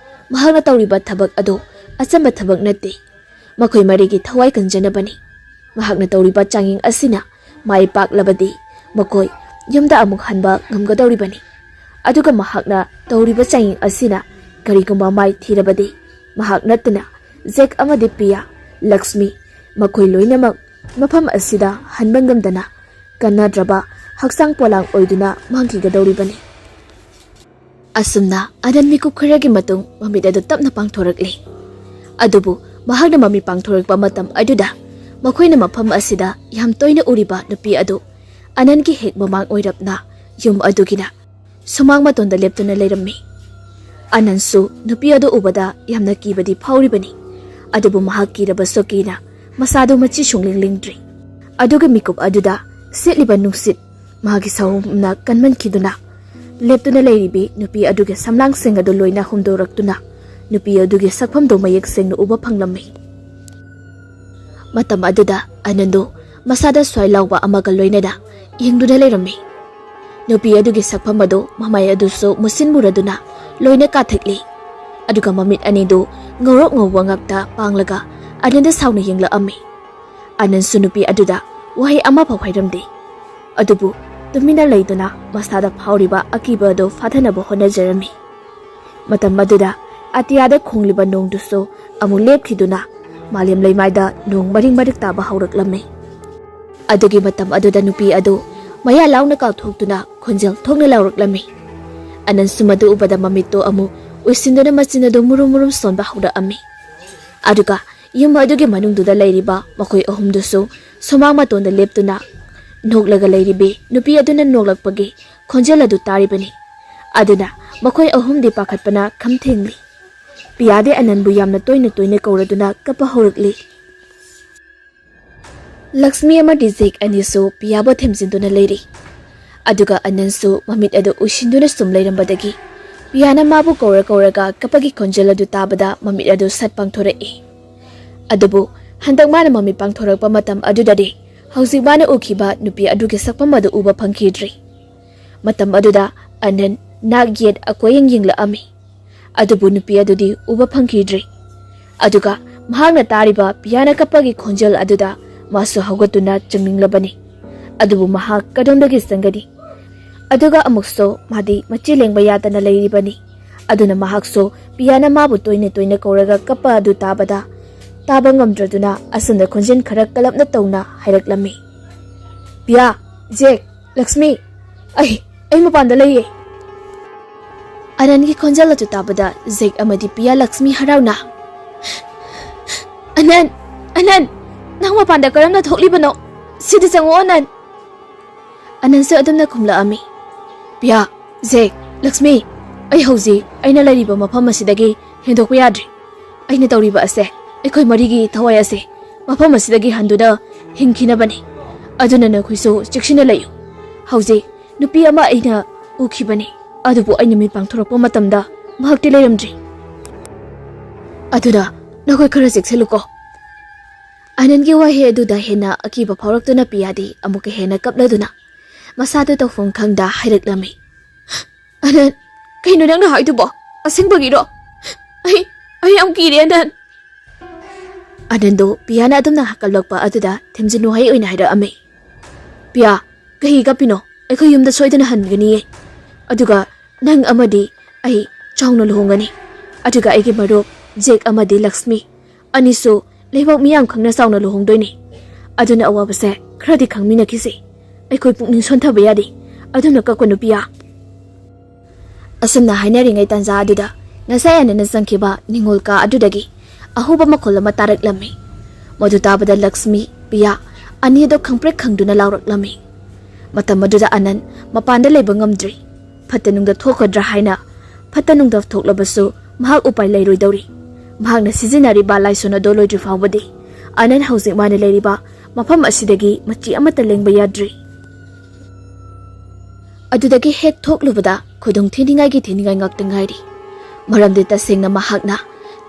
ꯃꯍꯥꯛꯅ ꯇꯧꯔꯤꯕ ꯊꯕꯛ ꯑꯗꯨ ꯑꯆꯝꯕ ꯊꯕꯛ ꯅꯠꯇꯦ꯫ ꯃꯈꯣꯏ ꯃꯔꯤꯒꯤ ꯊꯋꯥꯏ ꯀꯟꯖꯅꯕꯅꯤ꯫ ꯃꯍꯥꯛꯅ ꯇꯧꯔꯤꯕ ꯆꯥꯡꯌꯦꯡ ꯑꯁꯤꯅ ꯃꯥꯏ ꯄꯥꯛꯂꯕꯗꯤ ꯃꯈꯣꯏ ꯌꯨꯝꯗ ꯑꯃꯨꯛ ꯍꯟꯕ ꯉꯝꯒꯗꯧꯔꯤꯕꯅꯤ꯫ ꯑꯗꯨꯒ ꯃꯍꯥꯛꯅ ꯇꯧꯔꯤꯕ ꯆꯥꯡꯌꯦꯡ ꯑꯁꯤꯅ ꯀꯔꯤꯒꯨꯝꯕ ꯃꯥꯏ ꯊꯤꯔꯕꯗꯤ ꯃꯍꯥꯛ ꯅꯠꯇꯅ ꯖꯦꯛ ꯑꯃꯗꯤ ꯄꯤꯌꯥ, ꯂꯛꯁꯃꯤ ꯃꯈꯣꯏ ꯂꯣꯏꯅꯃꯛ ꯃꯐꯝ ꯑꯁꯤꯗ ꯍꯟꯕ ꯉꯝꯗꯅ ꯀꯟꯅꯗ꯭ꯔꯕ ꯍꯛꯆꯥꯡ ꯄꯣꯂꯥꯡ ꯑꯣꯏꯗꯨꯅ ꯃꯥꯡꯈꯤꯒꯗꯧꯔꯤꯕꯅꯤ꯫ ꯑꯁꯨꯝꯅ ꯑꯅꯟ ꯃꯤꯀꯨꯞ ꯈꯔꯒꯤ ꯃꯇꯨꯡ ꯃꯃꯤꯠ ꯑꯗꯨ ꯇꯞꯅ ꯄꯥꯡꯊꯣꯔꯛꯂꯦ꯫ ꯑꯗꯨꯕꯨ ꯃꯍꯥꯛꯅ ꯃꯃꯤꯠ ꯄꯥꯡꯊꯣꯔꯛꯄ ꯃꯇꯝ ꯑꯗꯨꯗ ꯃꯈꯣꯏꯅ ꯃꯐꯝ ꯑꯁꯤꯗ ꯌꯥꯝ ꯇꯣꯏꯅ ꯎꯔꯤꯕ ꯅꯨꯄꯤ ꯑꯗꯨ ꯑꯅꯟꯒꯤ ꯍꯦꯛ ꯃꯃꯥꯡ ꯑꯣꯏꯔꯞꯅ ꯌꯨꯝ ꯑꯗꯨꯒꯤꯅ ꯁꯨꯃꯥꯡ ꯃꯇꯣꯟꯗ ꯂꯦꯞꯇꯨꯅ ꯂꯩꯔꯝꯃꯤ꯫ ꯑꯅꯟꯁꯨ ꯅꯨꯄꯤ ꯑꯗꯨ ꯎꯕꯗ ꯌꯥꯝꯅ ꯀꯤꯕꯗꯤ ꯐꯥꯎꯔꯤꯕꯅꯤ꯫ ꯑꯗꯨꯕꯨ ꯃꯍꯥꯛ ꯀꯤꯔꯕꯁꯨ ꯀꯤꯅ ꯃꯁꯥꯗꯨ ꯃꯆꯤ ꯁꯨꯡꯂꯦꯡ ꯂꯦꯡꯗ꯭ꯔꯤ꯫ ꯑꯗꯨꯒ ꯃꯤꯀꯨꯞ ꯑꯗꯨꯗ ꯁꯤꯠꯂꯤꯕ ꯅꯨꯡꯁꯤꯠ ꯃꯥꯒꯤ ꯁꯥꯍꯨꯝꯅ ꯀꯟꯃꯟꯈꯤꯗꯨꯅ ꯂꯦꯞꯇꯨꯅ ꯂꯩꯔꯤꯕꯤ ꯅꯨꯄꯤ ꯑꯗꯨꯒꯤ ꯁꯝꯂꯥꯡꯁꯤꯡ ꯑꯗꯨ ꯂꯣꯏꯅ ꯍꯨꯝꯗꯣꯔꯛꯇꯨꯅ ꯅꯨꯄꯤ ꯑꯗꯨꯒꯤ ꯁꯛꯐꯝꯗꯨ ꯃꯌꯦꯛ ꯁꯦꯡꯅ ꯎꯕ ꯐꯪꯂꯝꯃꯤ꯫ ꯃꯇꯝ ꯑꯗꯨꯗ ꯑꯅꯟꯗꯨ ꯃꯁꯥꯗ ꯁ꯭ꯋꯥꯏ ꯂꯥꯎꯕ ꯑꯃꯒ ꯂꯣꯏꯅꯅ ꯌꯦꯡꯗꯨꯅ ꯂꯩꯔꯝꯃꯤ꯫ ꯅꯨꯄꯤ ꯑꯗꯨꯒꯤ ꯁꯛꯐꯝ ꯑꯗꯨ ꯃꯃꯥꯏ ꯑꯗꯨꯁꯨ ꯃꯨꯁꯤꯟ ꯃꯨꯔꯗꯨꯅ ꯂꯣꯏꯅ ꯀꯥꯊꯦꯛꯂꯤ꯫ ꯑꯗꯨꯒ ꯃꯃꯤꯠ ꯑꯅꯤꯗꯨ ꯉꯧꯔꯣꯛ ꯉꯧꯕ ꯉꯥꯛꯇ ꯄꯥꯡꯂꯒ ꯑꯅꯟꯗ ꯁꯥꯎꯅ ꯌꯦꯡꯂꯛꯑꯝꯃꯤ꯫ ꯑꯅꯟꯁꯨ ꯅꯨꯄꯤ ꯑꯗꯨꯗ ꯋꯥꯍꯩ ꯑꯃꯐꯥꯎ ꯍꯥꯏꯔꯝꯗꯦ꯫ ꯑꯗꯨꯕꯨ ꯇꯨꯃꯤꯟꯅ ꯂꯩꯗꯨꯅ ꯃꯁꯥꯗ ꯐꯥꯎꯔꯤꯕ ꯑꯀꯤꯕ ꯑꯗꯨ ꯐꯥꯊꯅꯕ ꯍꯣꯠꯅꯖꯔꯝꯃꯤ꯫ ꯃꯇꯝ ꯑꯗꯨꯗ ꯑꯇꯤꯌꯥꯗ ꯈꯣꯡꯂꯤꯕ ꯅꯣꯡꯗꯨꯁꯨ ꯑꯃꯨꯛ ꯂꯦꯞꯈꯤꯗꯨꯅ ꯃꯥꯂꯦꯝ ꯂꯩꯃꯥꯏꯗ ꯅꯣꯡ ꯃꯔꯤꯛ ꯃꯔꯤꯛ ꯇꯥꯕ ꯍꯧꯔꯛꯂꯝꯃꯤ꯫ ꯑꯗꯨꯒꯤ ꯃꯇꯝ ꯑꯗꯨꯗ ꯅꯨꯄꯤ ꯑꯗꯨ ꯃꯌꯥ ꯂꯥꯎꯅ ꯀꯥꯎꯊꯣꯛꯇꯨꯅ ꯈꯣꯟꯖꯦꯜ ꯊꯣꯛꯅ ꯂꯥꯎꯔꯛꯂꯝꯃꯤ꯫ ꯑꯅꯟꯁꯨ ꯃꯗꯨ ꯎꯕꯗ ꯃꯃꯤꯠꯇꯨ ꯑꯃꯨꯛ ꯎꯏꯁꯤꯟꯗꯨꯅ ꯃꯆꯤꯟ ꯑꯗꯨ ꯃꯨꯔꯨꯝ ꯃꯨꯔꯨꯝ ꯁꯣꯟꯕ ꯍꯧꯔꯛꯑꯝꯃꯤ꯫ ꯑꯗꯨꯒ ꯌꯨꯝ ꯑꯗꯨꯒꯤ ꯃꯅꯨꯡꯗꯨꯗ ꯂꯩꯔꯤꯕ ꯃꯈꯣꯏ ꯑꯍꯨꯝꯗꯨꯁꯨ ꯁꯨꯃꯥꯡ ꯃꯇꯣꯟꯗ ꯂꯦꯞꯇꯨꯅ ꯅꯣꯛꯂꯒ ꯂꯩꯔꯤꯕꯤ ꯅꯨꯄꯤ ꯑꯗꯨꯅ ꯅꯣꯛꯂꯛꯄꯒꯤ ꯈꯣꯟꯖꯦꯜ ꯑꯗꯨ ꯇꯥꯔꯤꯕꯅꯤ꯫ ꯑꯗꯨꯅ ꯃꯈꯣꯏ ꯑꯍꯨꯝꯗꯤ ꯄꯥꯈꯠꯄꯅ ꯈꯝ ꯊꯦꯡꯂꯤ꯫ ꯄꯤꯌꯥꯗꯤ ꯑꯅꯟꯕꯨ ꯌꯥꯝꯅ ꯇꯣꯏꯅ ꯇꯣꯏꯅ ꯀꯧꯔꯗꯨꯅ ꯀꯞꯄ ꯍꯧꯔꯛꯂꯤ꯫ ꯂꯛꯁꯃꯤ ꯑꯃꯗꯤ ꯖꯦꯛ ꯑꯅꯤꯁꯨ ꯄꯤꯌꯥꯕꯨ ꯊꯦꯝꯖꯤꯟꯗꯨꯅ ꯂꯩꯔꯤ꯫ ꯑꯗꯨꯒ ꯑꯅꯟꯁꯨ ꯃꯃꯤꯠ ꯑꯗꯨ ꯎꯏꯁꯤꯟꯗꯨꯅ ꯁꯨꯝ ꯂꯩꯔꯝꯕꯗꯒꯤ ꯄꯤꯌꯥꯅ ꯃꯥꯕꯨ ꯀꯧꯔ ꯀꯧꯔꯒ ꯀꯞꯄꯒꯤ ꯈꯣꯟꯖꯦꯜ ꯑꯗꯨ ꯇꯥꯕꯗ ꯃꯃꯤꯠ ꯑꯗꯨ ꯁꯠ ꯄꯥꯡꯊꯣꯔꯛꯏ꯫ ꯑꯗꯨꯕꯨ ꯍꯟꯗꯛ ꯃꯥꯅ ꯃꯃꯤꯠ ꯄꯥꯡꯊꯣꯔꯛꯄ ꯃꯇꯝ ꯑꯗꯨꯗꯗꯤ ꯍꯧꯖꯤꯛ ꯃꯥꯅ ꯎꯈꯤꯕ ꯅꯨꯄꯤ ꯑꯗꯨꯒꯤ ꯁꯛꯐꯝ ꯑꯗꯨ ꯎꯕ ꯐꯪꯈꯤꯗ꯭ꯔꯤ꯫ ꯃꯇꯝ ꯑꯗꯨꯗ ꯑꯅꯟ ꯅꯥꯛ ꯌꯦꯠ ꯑꯀꯣꯏꯌꯦꯡ ꯌꯦꯡꯂꯛꯑꯝꯃꯤ꯫ ꯑꯗꯨꯕꯨ ꯅꯨꯄꯤ ꯑꯗꯨꯗꯤ ꯎꯕ ꯐꯪꯈꯤꯗ꯭ꯔꯤ꯫ ꯑꯗꯨꯒ ꯃꯍꯥꯛꯅ ꯇꯥꯔꯤꯕ ꯄꯤꯌꯥꯅ ꯀꯞꯄꯒꯤ ꯈꯣꯟꯖꯦꯜ ꯑꯗꯨꯗ ꯃꯥꯁꯨ ꯍꯧꯒꯠꯇꯨꯅ ꯆꯪꯅꯤꯡꯂꯕꯅꯤ꯫ ꯑꯗꯨꯕꯨ ꯃꯍꯥꯛ ꯀꯗꯣꯝꯗꯒꯤ ꯆꯪꯒꯅꯤ? ꯑꯗꯨꯒ ꯑꯃꯨꯛꯁꯨ ꯃꯥꯗꯤ ꯃꯆꯤ ꯂꯦꯡꯕ ꯌꯥꯗꯅ ꯂꯩꯔꯤꯕꯅꯤ꯫ ꯑꯗꯨꯅ ꯃꯍꯥꯛꯁꯨ ꯄꯤꯌꯥꯅ ꯃꯥꯕꯨ ꯇꯣꯏꯅ ꯇꯣꯏꯅ ꯀꯧꯔꯒ ꯀꯞꯄ ꯑꯗꯨ ꯇꯥꯕꯗ ꯇꯥꯕ ꯉꯝꯗ꯭ꯔꯗꯨꯅ ꯑꯁꯨꯝꯅ ꯈꯣꯟꯖꯦꯜ ꯈꯔ ꯀꯂꯞꯅ ꯇꯧꯅ ꯍꯥꯏꯔꯛꯂꯝꯃꯤ, "ꯄꯤꯌꯥ, ꯖꯦꯛ, ꯂꯛꯁꯃꯤ, ꯑꯩ, ꯑꯩ ꯃꯄꯥꯟꯗ ꯂꯩꯌꯦ꯫" ꯑꯅꯟꯒꯤ ꯈꯣꯟꯖꯦꯜ ꯑꯗꯨ ꯇꯥꯕꯗ ꯖꯦꯛ ꯑꯃꯗꯤ ꯄꯤꯌꯥ ꯂꯛꯁꯃꯤ ꯍꯔꯥꯎꯅ, "ꯑꯅꯟ, ꯑꯅꯟ, ꯅꯪ ꯃꯄꯥꯟꯗ ꯀꯔꯝꯅ ꯊꯣꯛꯂꯤꯕꯅꯣ? ꯁꯤꯗ ꯆꯪꯉꯛꯑꯣ, ꯑꯅꯟ꯫" ꯑꯅꯟꯁꯨ ꯑꯗꯨꯝꯅ ꯈꯨꯝꯂꯛꯑꯝꯃꯤ, "ꯄꯤꯌꯥ, ꯖꯦꯛ, ꯂꯛꯁꯃꯤ, ꯑꯩ ꯍꯧꯖꯤꯛ ꯑꯩꯅ ꯂꯩꯔꯤꯕ ꯃꯐꯝ ꯑꯁꯤꯗꯒꯤ ꯍꯦꯟꯗꯣꯛꯄ ꯌꯥꯗ꯭ꯔꯤ꯫ ꯑꯩꯅ ꯇꯧꯔꯤꯕ ꯑꯁꯦ ꯑꯩꯈꯣꯏ ꯃꯔꯤꯒꯤ ꯊꯋꯥꯏ ꯑꯁꯦ ꯃꯐꯝ ꯑꯁꯤꯗꯒꯤ ꯍꯟꯗꯨꯅ ꯍꯤꯡꯈꯤꯅꯕꯅꯤ꯫ ꯑꯗꯨꯅ ꯅꯈꯣꯏꯁꯨ ꯆꯦꯛꯁꯤꯟꯅ ꯂꯩꯌꯨ꯫ ꯍꯧꯖꯤꯛ ꯅꯨꯄꯤ ꯑꯃ ꯑꯩꯅ ꯎꯈꯤꯕꯅꯤ, ꯑꯗꯨꯕꯨ ꯑꯩꯅ ꯃꯤꯠ ꯄꯥꯡꯊꯣꯔꯛꯄ ꯃꯇꯝꯗ ꯃꯍꯥꯛꯇꯤ ꯂꯩꯔꯝꯗ꯭ꯔꯤ꯫ ꯑꯗꯨꯅ ꯅꯈꯣꯏ ꯈꯔ ꯆꯦꯛꯁꯤꯜꯂꯨꯀꯣ꯫" ꯑꯅꯟꯒꯤ ꯋꯥꯍꯩ ꯑꯗꯨꯗ ꯍꯦꯟꯅ ꯑꯀꯤꯕ ꯐꯥꯎꯔꯛꯇꯨꯅ ꯄꯤꯌꯥꯗꯤ ꯑꯃꯨꯛꯀ ꯍꯦꯟꯅ ꯀꯞꯂꯗꯨꯅ ꯃꯁꯥꯗꯨ ꯇꯧꯐꯝ ꯈꯪꯗ ꯍꯥꯏꯔꯛꯂꯝꯃꯤ, "ꯑꯅꯟ, ꯀꯩꯅꯣ ꯅꯪꯅ ꯍꯥꯏꯗꯨꯕꯣ? ꯑꯁꯦꯡꯕꯒꯤꯔꯣ? ꯑꯩ, ꯑꯩ ꯌꯥꯝ ꯀꯤꯔꯦ, ꯑꯅꯟ꯫" ꯑꯅꯟꯗꯣ ꯄꯤꯌꯥꯅ ꯑꯗꯨꯝꯅ ꯍꯥꯀꯠꯂꯛꯄ ꯑꯗꯨꯗ ꯊꯦꯝꯖꯤꯟ ꯋꯥꯍꯩ ꯑꯣꯏꯅ ꯍꯥꯏꯔꯛꯑꯝꯃꯤ, "ꯄꯤꯌꯥ, ꯀꯩꯒꯤ ꯀꯞꯄꯤꯅꯣ? ꯑꯩꯈꯣꯏ ꯌꯨꯝꯗ ꯁꯣꯏꯗꯅ ꯍꯟꯒꯅꯤꯌꯦ꯫ ꯑꯗꯨꯒ ꯅꯪ ꯑꯃꯗꯤ ꯑꯩ ꯆꯥꯎꯅ ꯂꯨꯍꯣꯡꯒꯅꯤ꯫ ꯑꯗꯨꯒ ꯑꯩꯒꯤ ꯃꯔꯨꯞ ꯖꯦꯛ ꯑꯃꯗꯤ ꯂꯛꯁꯃꯤ ꯑꯅꯤꯁꯨ ꯂꯩꯕꯥꯛ ꯃꯤꯌꯥꯝ ꯈꯪꯅ ꯆꯥꯎꯅ ꯂꯨꯍꯣꯡꯗꯣꯏꯅꯤ꯫ ꯑꯗꯨꯅ ꯑꯋꯥꯕꯁꯦ ꯈꯔꯗꯤ ꯈꯪꯃꯤꯟꯅꯈꯤꯁꯤ꯫ ꯑꯩꯈꯣꯏ ꯄꯨꯛꯅꯤꯡ ꯁꯣꯟꯊꯕ ꯌꯥꯗꯦ꯫ ꯑꯗꯨꯅ ꯀꯞꯀꯅꯨ, ꯄꯤꯌꯥ꯫" ꯑꯁꯨꯝꯅ ꯍꯥꯏꯅꯔꯤꯉꯩ ꯇꯥꯟꯖꯥ ꯑꯗꯨꯗ ꯉꯁꯥꯏ ꯑꯅꯟꯅ ꯆꯪꯈꯤꯕ ꯅꯤꯡꯉꯣꯜ ꯀꯥ ꯑꯗꯨꯗꯒꯤ ꯑꯍꯧꯕ ꯃꯈꯣꯜ ꯑꯃ ꯇꯥꯔꯛꯂꯝꯃꯤ꯫ ꯃꯗꯨ ꯇꯥꯕꯗ ꯂꯛꯁꯃꯤ, ꯄꯤꯌꯥ ꯑꯅꯤꯗꯣ ꯈꯪꯄ꯭ꯔꯦꯛ ꯈꯪꯗꯨꯅ ꯂꯥꯎꯔꯛꯂꯝꯃꯤ꯫ ꯃꯇꯝ ꯑꯗꯨꯗ ꯑꯅꯟ ꯃꯄꯥꯟꯗ ꯂꯩꯕ ꯉꯝꯗ꯭ꯔꯤ꯫ ꯐꯠꯇ ꯅꯨꯡꯗ ꯊꯣꯛꯀꯗ꯭ꯔꯥ ꯍꯥꯏꯅ꯫ ꯐꯠꯇ ꯅꯨꯡꯗ ꯊꯣꯛꯂꯕꯁꯨ ꯃꯍꯥꯛ ꯎꯄꯥꯏ ꯂꯩꯔꯣꯏꯗꯧꯔꯤ꯫ ꯃꯍꯥꯛꯅ ꯁꯤꯖꯤꯟꯅꯔꯤꯕ ꯂꯥꯏꯁꯣꯟ ꯑꯗꯨ ꯂꯣꯏꯗ꯭ꯔꯤ ꯐꯥꯎꯕꯗꯤ ꯑꯅꯟ ꯍꯧꯖꯤꯛ ꯃꯥꯅ ꯂꯩꯔꯤꯕ ꯃꯐꯝ ꯑꯁꯤꯗꯒꯤ ꯃꯆꯤ ꯑꯃꯠꯇ ꯂꯦꯡꯕ ꯌꯥꯗ꯭ꯔꯤ꯫ ꯑꯗꯨꯗꯒꯤ ꯍꯦꯛ ꯊꯣꯛꯂꯨꯕꯗ ꯈꯨꯗꯣꯡ ꯊꯤꯅꯤꯡꯉꯥꯏꯒꯤ ꯊꯤꯅꯤꯡꯉꯥꯏ ꯉꯥꯛꯇ ꯉꯥꯏꯔꯤ꯫ ꯃꯔꯝꯗꯤ ꯇꯁꯦꯡꯅ ꯃꯍꯥꯛꯅ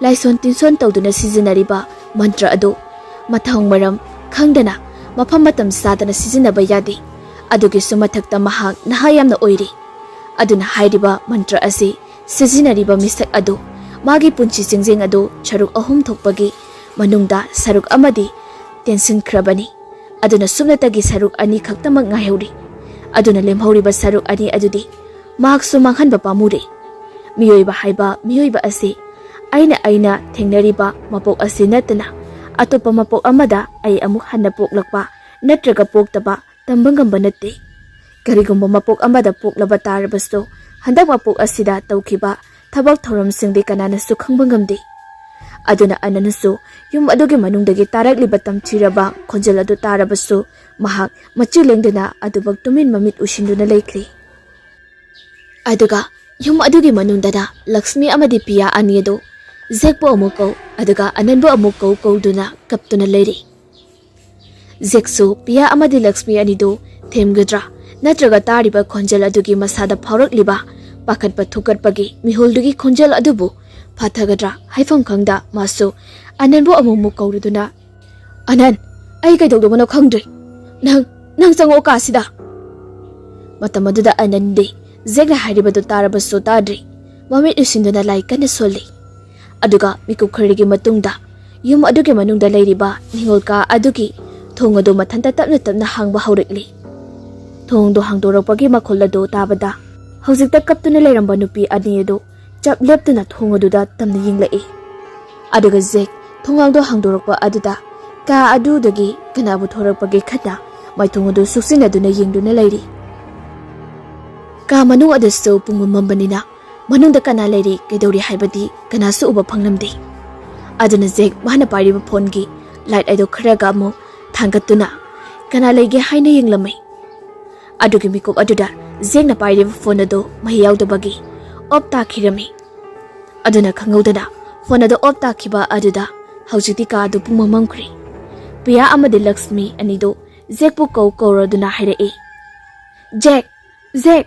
ꯂꯥꯏꯁꯣꯟ ꯇꯤꯟꯁꯣꯟ ꯇꯧꯗꯨꯅ ꯁꯤꯖꯤꯟꯅꯔꯤꯕ ꯃꯟꯇ꯭ꯔ ꯑꯗꯨ ꯃꯊꯣꯡ ꯃꯔꯝ ꯈꯪꯗꯅ ꯃꯐꯝ ꯃꯇꯝ ꯆꯥꯗꯅ ꯁꯤꯖꯤꯟꯅꯕ ꯌꯥꯗꯦ꯫ ꯑꯗꯨꯒꯤꯁꯨ ꯃꯊꯛꯇ ꯃꯍꯥꯛ ꯅꯍꯥ ꯌꯥꯝꯅ ꯑꯣꯏꯔꯤ꯫ ꯑꯗꯨꯅ ꯍꯥꯏꯔꯤꯕ ꯃꯟꯇ꯭ꯔ ꯑꯁꯤ ꯁꯤꯖꯤꯟꯅꯔꯤꯕ ꯃꯤꯁꯛ ꯑꯗꯨ ꯃꯥꯒꯤ ꯄꯨꯟꯁꯤ ꯆꯤꯡꯖꯦꯜ ꯑꯗꯨ ꯁꯔꯨꯛ ꯑꯍꯨꯝ ꯊꯣꯛꯄꯒꯤ ꯃꯅꯨꯡꯗ ꯁꯔꯨꯛ ꯑꯃꯗꯤ ꯇꯦꯟꯁꯤꯟꯈ꯭ꯔꯕꯅꯤ꯫ ꯑꯗꯨꯅ ꯁꯨꯞꯅꯇꯒꯤ ꯁꯔꯨꯛ ꯑꯅꯤ ꯈꯛꯇꯃꯛ ꯉꯥꯏꯍꯧꯔꯤ꯫ ꯑꯗꯨꯅ ꯂꯦꯝꯍꯧꯔꯤꯕ ꯁꯔꯨꯛ ꯑꯅꯤ ꯑꯗꯨꯗꯤ ꯃꯍꯥꯛꯁꯨ ꯃꯥꯡꯍꯟꯕ ꯄꯥꯝꯃꯨꯔꯦ꯫ ꯃꯤꯑꯣꯏꯕ ꯍꯥꯏꯕ ꯃꯤꯑꯣꯏꯕ ꯑꯁꯤ ꯑꯩꯅ ꯑꯩꯅ ꯊꯦꯡꯅꯔꯤꯕ ꯃꯄꯣꯛ ꯑꯁꯤ ꯅꯠꯇꯅ ꯑꯇꯣꯞꯄ ꯃꯄꯣꯛ ꯑꯃꯗ ꯑꯩ ꯑꯃꯨꯛ ꯍꯟꯅ ꯄꯣꯛꯂꯛꯄ ꯅꯠꯇ꯭ꯔꯒ ꯄꯣꯛꯇꯕ ꯇꯝꯕ ꯉꯝꯕ ꯅꯠꯇꯦ꯫ ꯀꯔꯤꯒꯨꯝꯕ ꯃꯄꯣꯛ ꯑꯃꯗ ꯄꯣꯛꯂꯕ ꯇꯥꯔꯕꯁꯨ, ꯍꯟꯗꯛ ꯃꯄꯣꯛ ꯑꯁꯤꯗ ꯇꯧꯈꯤꯕ ꯊꯕꯛ ꯊꯧꯔꯝꯁꯤꯡꯗꯤ ꯀꯅꯥꯅꯁꯨ ꯈꯪꯕ ꯉꯝꯗꯦ꯫ ꯑꯗꯨꯅ ꯑꯅꯟꯁꯨ ꯌꯨꯝ ꯑꯗꯨꯒꯤ ꯃꯅꯨꯡꯗꯒꯤ ꯇꯥꯔꯛꯂꯤꯕ ꯇꯝꯊꯤꯔꯕ ꯈꯣꯟꯖꯦꯜ ꯑꯗꯨ ꯇꯥꯔꯕꯁꯨ, ꯃꯍꯥꯛ ꯃꯆꯤ ꯂꯦꯡꯗꯅ ꯑꯗꯨꯃꯛ ꯇꯨꯃꯤꯟ ꯃꯃꯤꯠ ꯎꯏꯁꯤꯟꯗꯨꯅ ꯂꯩꯈ꯭ꯔꯦ꯫ ꯑꯗꯨꯒ ꯌꯨꯝ ꯑꯗꯨꯒꯤ ꯃꯅꯨꯡꯗꯅ ꯂꯛꯁꯃꯤ ꯑꯃꯗꯤ ꯄꯤꯌꯥ ꯑꯅꯤ ꯑꯗꯨ ꯖꯦꯛꯄꯨ ꯑꯃꯨꯛ ꯀꯧ, ꯑꯗꯨꯒ ꯑꯅꯟꯕꯨ ꯑꯃꯨꯛ ꯀꯧ ꯀꯧꯗꯨꯅ ꯀꯞꯇꯨꯅ ꯂꯩꯔꯤ꯫ ꯖꯦꯛꯁꯨ ꯄꯤꯌꯥ ꯑꯃꯗꯤ ꯂꯛꯁꯃꯤ ꯑꯅꯤꯗꯨ ꯊꯦꯝꯒꯗ꯭ꯔꯥ, ꯅꯠꯇ꯭ꯔꯒ ꯇꯥꯔꯤꯕ ꯈꯣꯟꯖꯦꯜ ꯑꯗꯨꯒꯤ ꯃꯁꯥꯗ ꯐꯥꯎꯔꯛꯂꯤꯕ ꯄꯥꯈꯠꯄ ꯊꯨꯀꯠꯄꯒꯤ ꯃꯤꯍꯨꯜꯗꯨꯒꯤ ꯈꯣꯟꯖꯦꯜ ꯑꯗꯨꯕꯨ ꯐꯥꯊꯒꯗ꯭ꯔꯥ ꯍꯥꯏꯐꯝ ꯈꯪꯗ ꯃꯥꯁꯨ ꯑꯅꯟꯕꯨ ꯑꯃꯨꯛꯃꯨꯛ ꯀꯧꯔꯗꯨꯅ, "ꯑꯅꯟ, ꯑꯩ ꯀꯩꯗꯧꯗꯧꯕꯅꯣ ꯈꯪꯗ꯭ꯔꯦ꯫ ꯅꯪ, ꯅꯪ ꯆꯪꯉꯛꯑꯣ ꯀꯥꯁꯤꯗ꯫" ꯃꯇꯝ ꯑꯗꯨꯗ ꯑꯅꯟꯗꯤ ꯖꯦꯛꯅ ꯍꯥꯏꯔꯤꯕꯗꯨ ꯇꯥꯔꯕꯁꯨ ꯇꯥꯗ꯭ꯔꯤ꯫ ꯃꯃꯤꯠ ꯎꯏꯁꯤꯟꯗꯨꯅ ꯂꯥꯏ ꯀꯟꯅ ꯁꯣꯜꯂꯤ꯫ ꯑꯗꯨꯒ ꯃꯤꯀꯨꯞ ꯈꯔꯒꯤ ꯃꯇꯨꯡꯗ ꯌꯨꯝ ꯑꯗꯨꯒꯤ ꯃꯅꯨꯡꯗ ꯂꯩꯔꯤꯕ ꯅꯤꯉꯣꯜ ꯀꯥ ꯑꯗꯨꯒꯤ ꯊꯣꯡ ꯑꯗꯨ ꯃꯊꯟꯇ ꯇꯞꯅ ꯇꯞꯅ ꯍꯥꯡꯕ ꯍꯧꯔꯛꯂꯤ꯫ ꯊꯣꯡꯗꯨ ꯍꯥꯡꯗꯣꯔꯛꯄꯒꯤ ꯃꯈꯣꯜ ꯑꯗꯨ ꯇꯥꯕꯗ ꯍꯧꯖꯤꯛꯇ ꯀꯞꯇꯨꯅ ꯂꯩꯔꯝꯕ ꯅꯨꯄꯤ ꯑꯅꯤ ꯑꯗꯨ ꯆꯞ ꯂꯦꯞꯇꯨꯅ ꯊꯣꯡ ꯑꯗꯨꯗ ꯇꯝꯅ ꯌꯦꯡꯂꯛꯏ꯫ ꯑꯗꯨꯒ ꯖꯦꯛ ꯊꯣꯡꯅꯥꯎꯗꯣ ꯍꯥꯡꯗꯣꯔꯛꯄ ꯑꯗꯨꯗ ꯀꯥ ꯑꯗꯨꯗꯒꯤ ꯀꯅꯥꯕꯨ ꯊꯣꯔꯛꯄꯒꯦ ꯈꯟꯅ ꯃꯥꯏꯊꯣꯡ ꯑꯗꯨ ꯁꯨꯛꯆꯤꯟꯅꯗꯨꯅ ꯌꯦꯡꯗꯨꯅ ꯂꯩꯔꯤ꯫ ꯀꯥ ꯃꯅꯨꯡ ꯑꯗꯨꯁꯨ ꯄꯨꯡꯃꯝ ꯃꯝꯕꯅꯤꯅ ꯃꯅꯨꯡꯗ ꯀꯅꯥ ꯂꯩꯔꯤ, ꯀꯩꯗꯧꯔꯤ ꯍꯥꯏꯕꯗꯤ ꯀꯅꯥꯁꯨ ꯎꯕ ꯐꯪꯂꯝꯗꯦ꯫ ꯑꯗꯨꯅ ꯖꯦꯛ ꯃꯥꯅ ꯄꯥꯏꯔꯤꯕ ꯐꯣꯟꯒꯤ ꯂꯥꯏꯠ ꯑꯗꯨ ꯈꯔꯒ ꯑꯃꯨꯛ ꯊꯥꯡꯒꯠꯇꯨꯅ ꯀꯅꯥ ꯂꯩꯒꯦ ꯍꯥꯏꯅ ꯌꯦꯡꯂꯝꯃꯤ꯫ ꯑꯗꯨꯒꯤ ꯃꯤꯀꯨꯞ ꯑꯗꯨꯗ ꯖꯦꯛꯅ ꯄꯥꯏꯔꯤꯕ ꯐꯣꯟ ꯑꯗꯨ ꯃꯍꯤ ꯌꯥꯎꯗꯕꯒꯤ ꯑꯣꯞ ꯇꯥꯈꯤꯔꯝꯃꯤ꯫ ꯑꯗꯨꯅ ꯈꯪꯍꯧꯗꯅ ꯐꯣꯟ ꯑꯗꯨ ꯑꯣꯞ ꯇꯥꯈꯤꯕ ꯑꯗꯨꯗ ꯍꯧꯖꯤꯛꯇꯤ ꯀꯥ ꯑꯗꯨ ꯄꯨꯡꯃꯝ ꯃꯝꯈ꯭ꯔꯦ꯫ ꯄꯤꯌꯥ ꯑꯃꯗꯤ ꯂꯛꯁꯃꯤ ꯑꯅꯤꯗꯨ ꯖꯦꯛꯄꯨ ꯀꯧ ꯀꯧꯔꯗꯨꯅ ꯍꯥꯏꯔꯛꯏ, "ꯖꯦꯛ! ꯖꯦꯛ!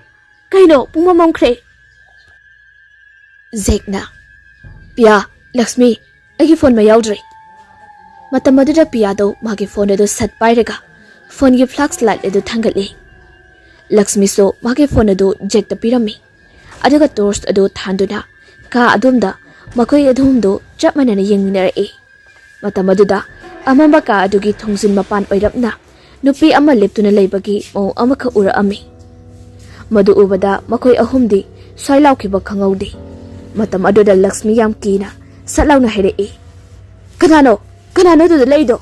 ꯀꯩꯅꯣ ꯄꯨꯡꯃꯝ ꯃꯝꯈ꯭ꯔꯦ?" ꯖꯦꯛꯅ, "ꯄꯤꯌꯥ, ꯂꯛꯁꯃꯤ, ꯑꯩꯒꯤ ꯐꯣꯟ ꯃꯩ ꯌꯥꯎꯗ꯭ꯔꯦ꯫" ꯃꯇꯝ ꯑꯗꯨꯗ ꯄꯤꯌꯥꯗꯣ ꯃꯥꯒꯤ ꯐꯣꯟ ꯑꯗꯨ ꯁꯠ ꯄꯥꯏꯔꯒ ꯐꯣꯟꯒꯤ ꯐ꯭ꯂꯥꯁ ꯂꯥꯏꯠ ꯑꯗꯨ ꯊꯥꯡꯒꯠꯂꯤ꯫ ꯂꯛꯁꯃꯤꯁꯨ ꯃꯥꯒꯤ ꯐꯣꯟ ꯑꯗꯨ ꯖꯦꯛꯇ ꯄꯤꯔꯝꯃꯤ꯫ ꯑꯗꯨꯒ ꯇꯣꯔꯆ ꯑꯗꯨ ꯊꯥꯟꯗꯨꯅ ꯀꯥ ꯑꯗꯣꯝꯗ ꯃꯈꯣꯏ ꯑꯍꯨꯝꯗꯨ ꯆꯞ ꯃꯥꯟꯅꯅ ꯌꯦꯡꯃꯤꯟꯅꯔꯛꯏ꯫ ꯃꯇꯝ ꯑꯗꯨꯗ ꯑꯃꯝꯕ ꯀꯥ ꯑꯗꯨꯒꯤ ꯊꯣꯡꯖꯤꯟ ꯃꯄꯥꯟ ꯑꯣꯏꯔꯞꯅ ꯅꯨꯄꯤ ꯑꯃ ꯂꯦꯞꯇꯨꯅ ꯂꯩꯕꯒꯤ ꯃꯑꯣꯡ ꯑꯃꯈꯛ ꯎꯔꯛꯑꯝꯃꯤ꯫ ꯃꯗꯨ ꯎꯕꯗ ꯃꯈꯣꯏ ꯑꯍꯨꯝꯗꯤ ꯁ꯭ꯋꯥꯏ ꯂꯥꯎꯈꯤꯕ ꯈꯪꯍꯧꯗꯦ꯫ ꯃꯇꯝ ꯑꯗꯨꯗ ꯂꯛꯁꯃꯤ ꯌꯥꯝ ꯀꯤꯅ ꯁꯠ ꯂꯥꯎꯅ ꯍꯥꯏꯔꯛꯏ, "ꯀꯅꯥꯅꯣ? ꯀꯅꯥꯅꯣ ꯑꯗꯨꯗ ꯂꯩꯗꯣ?"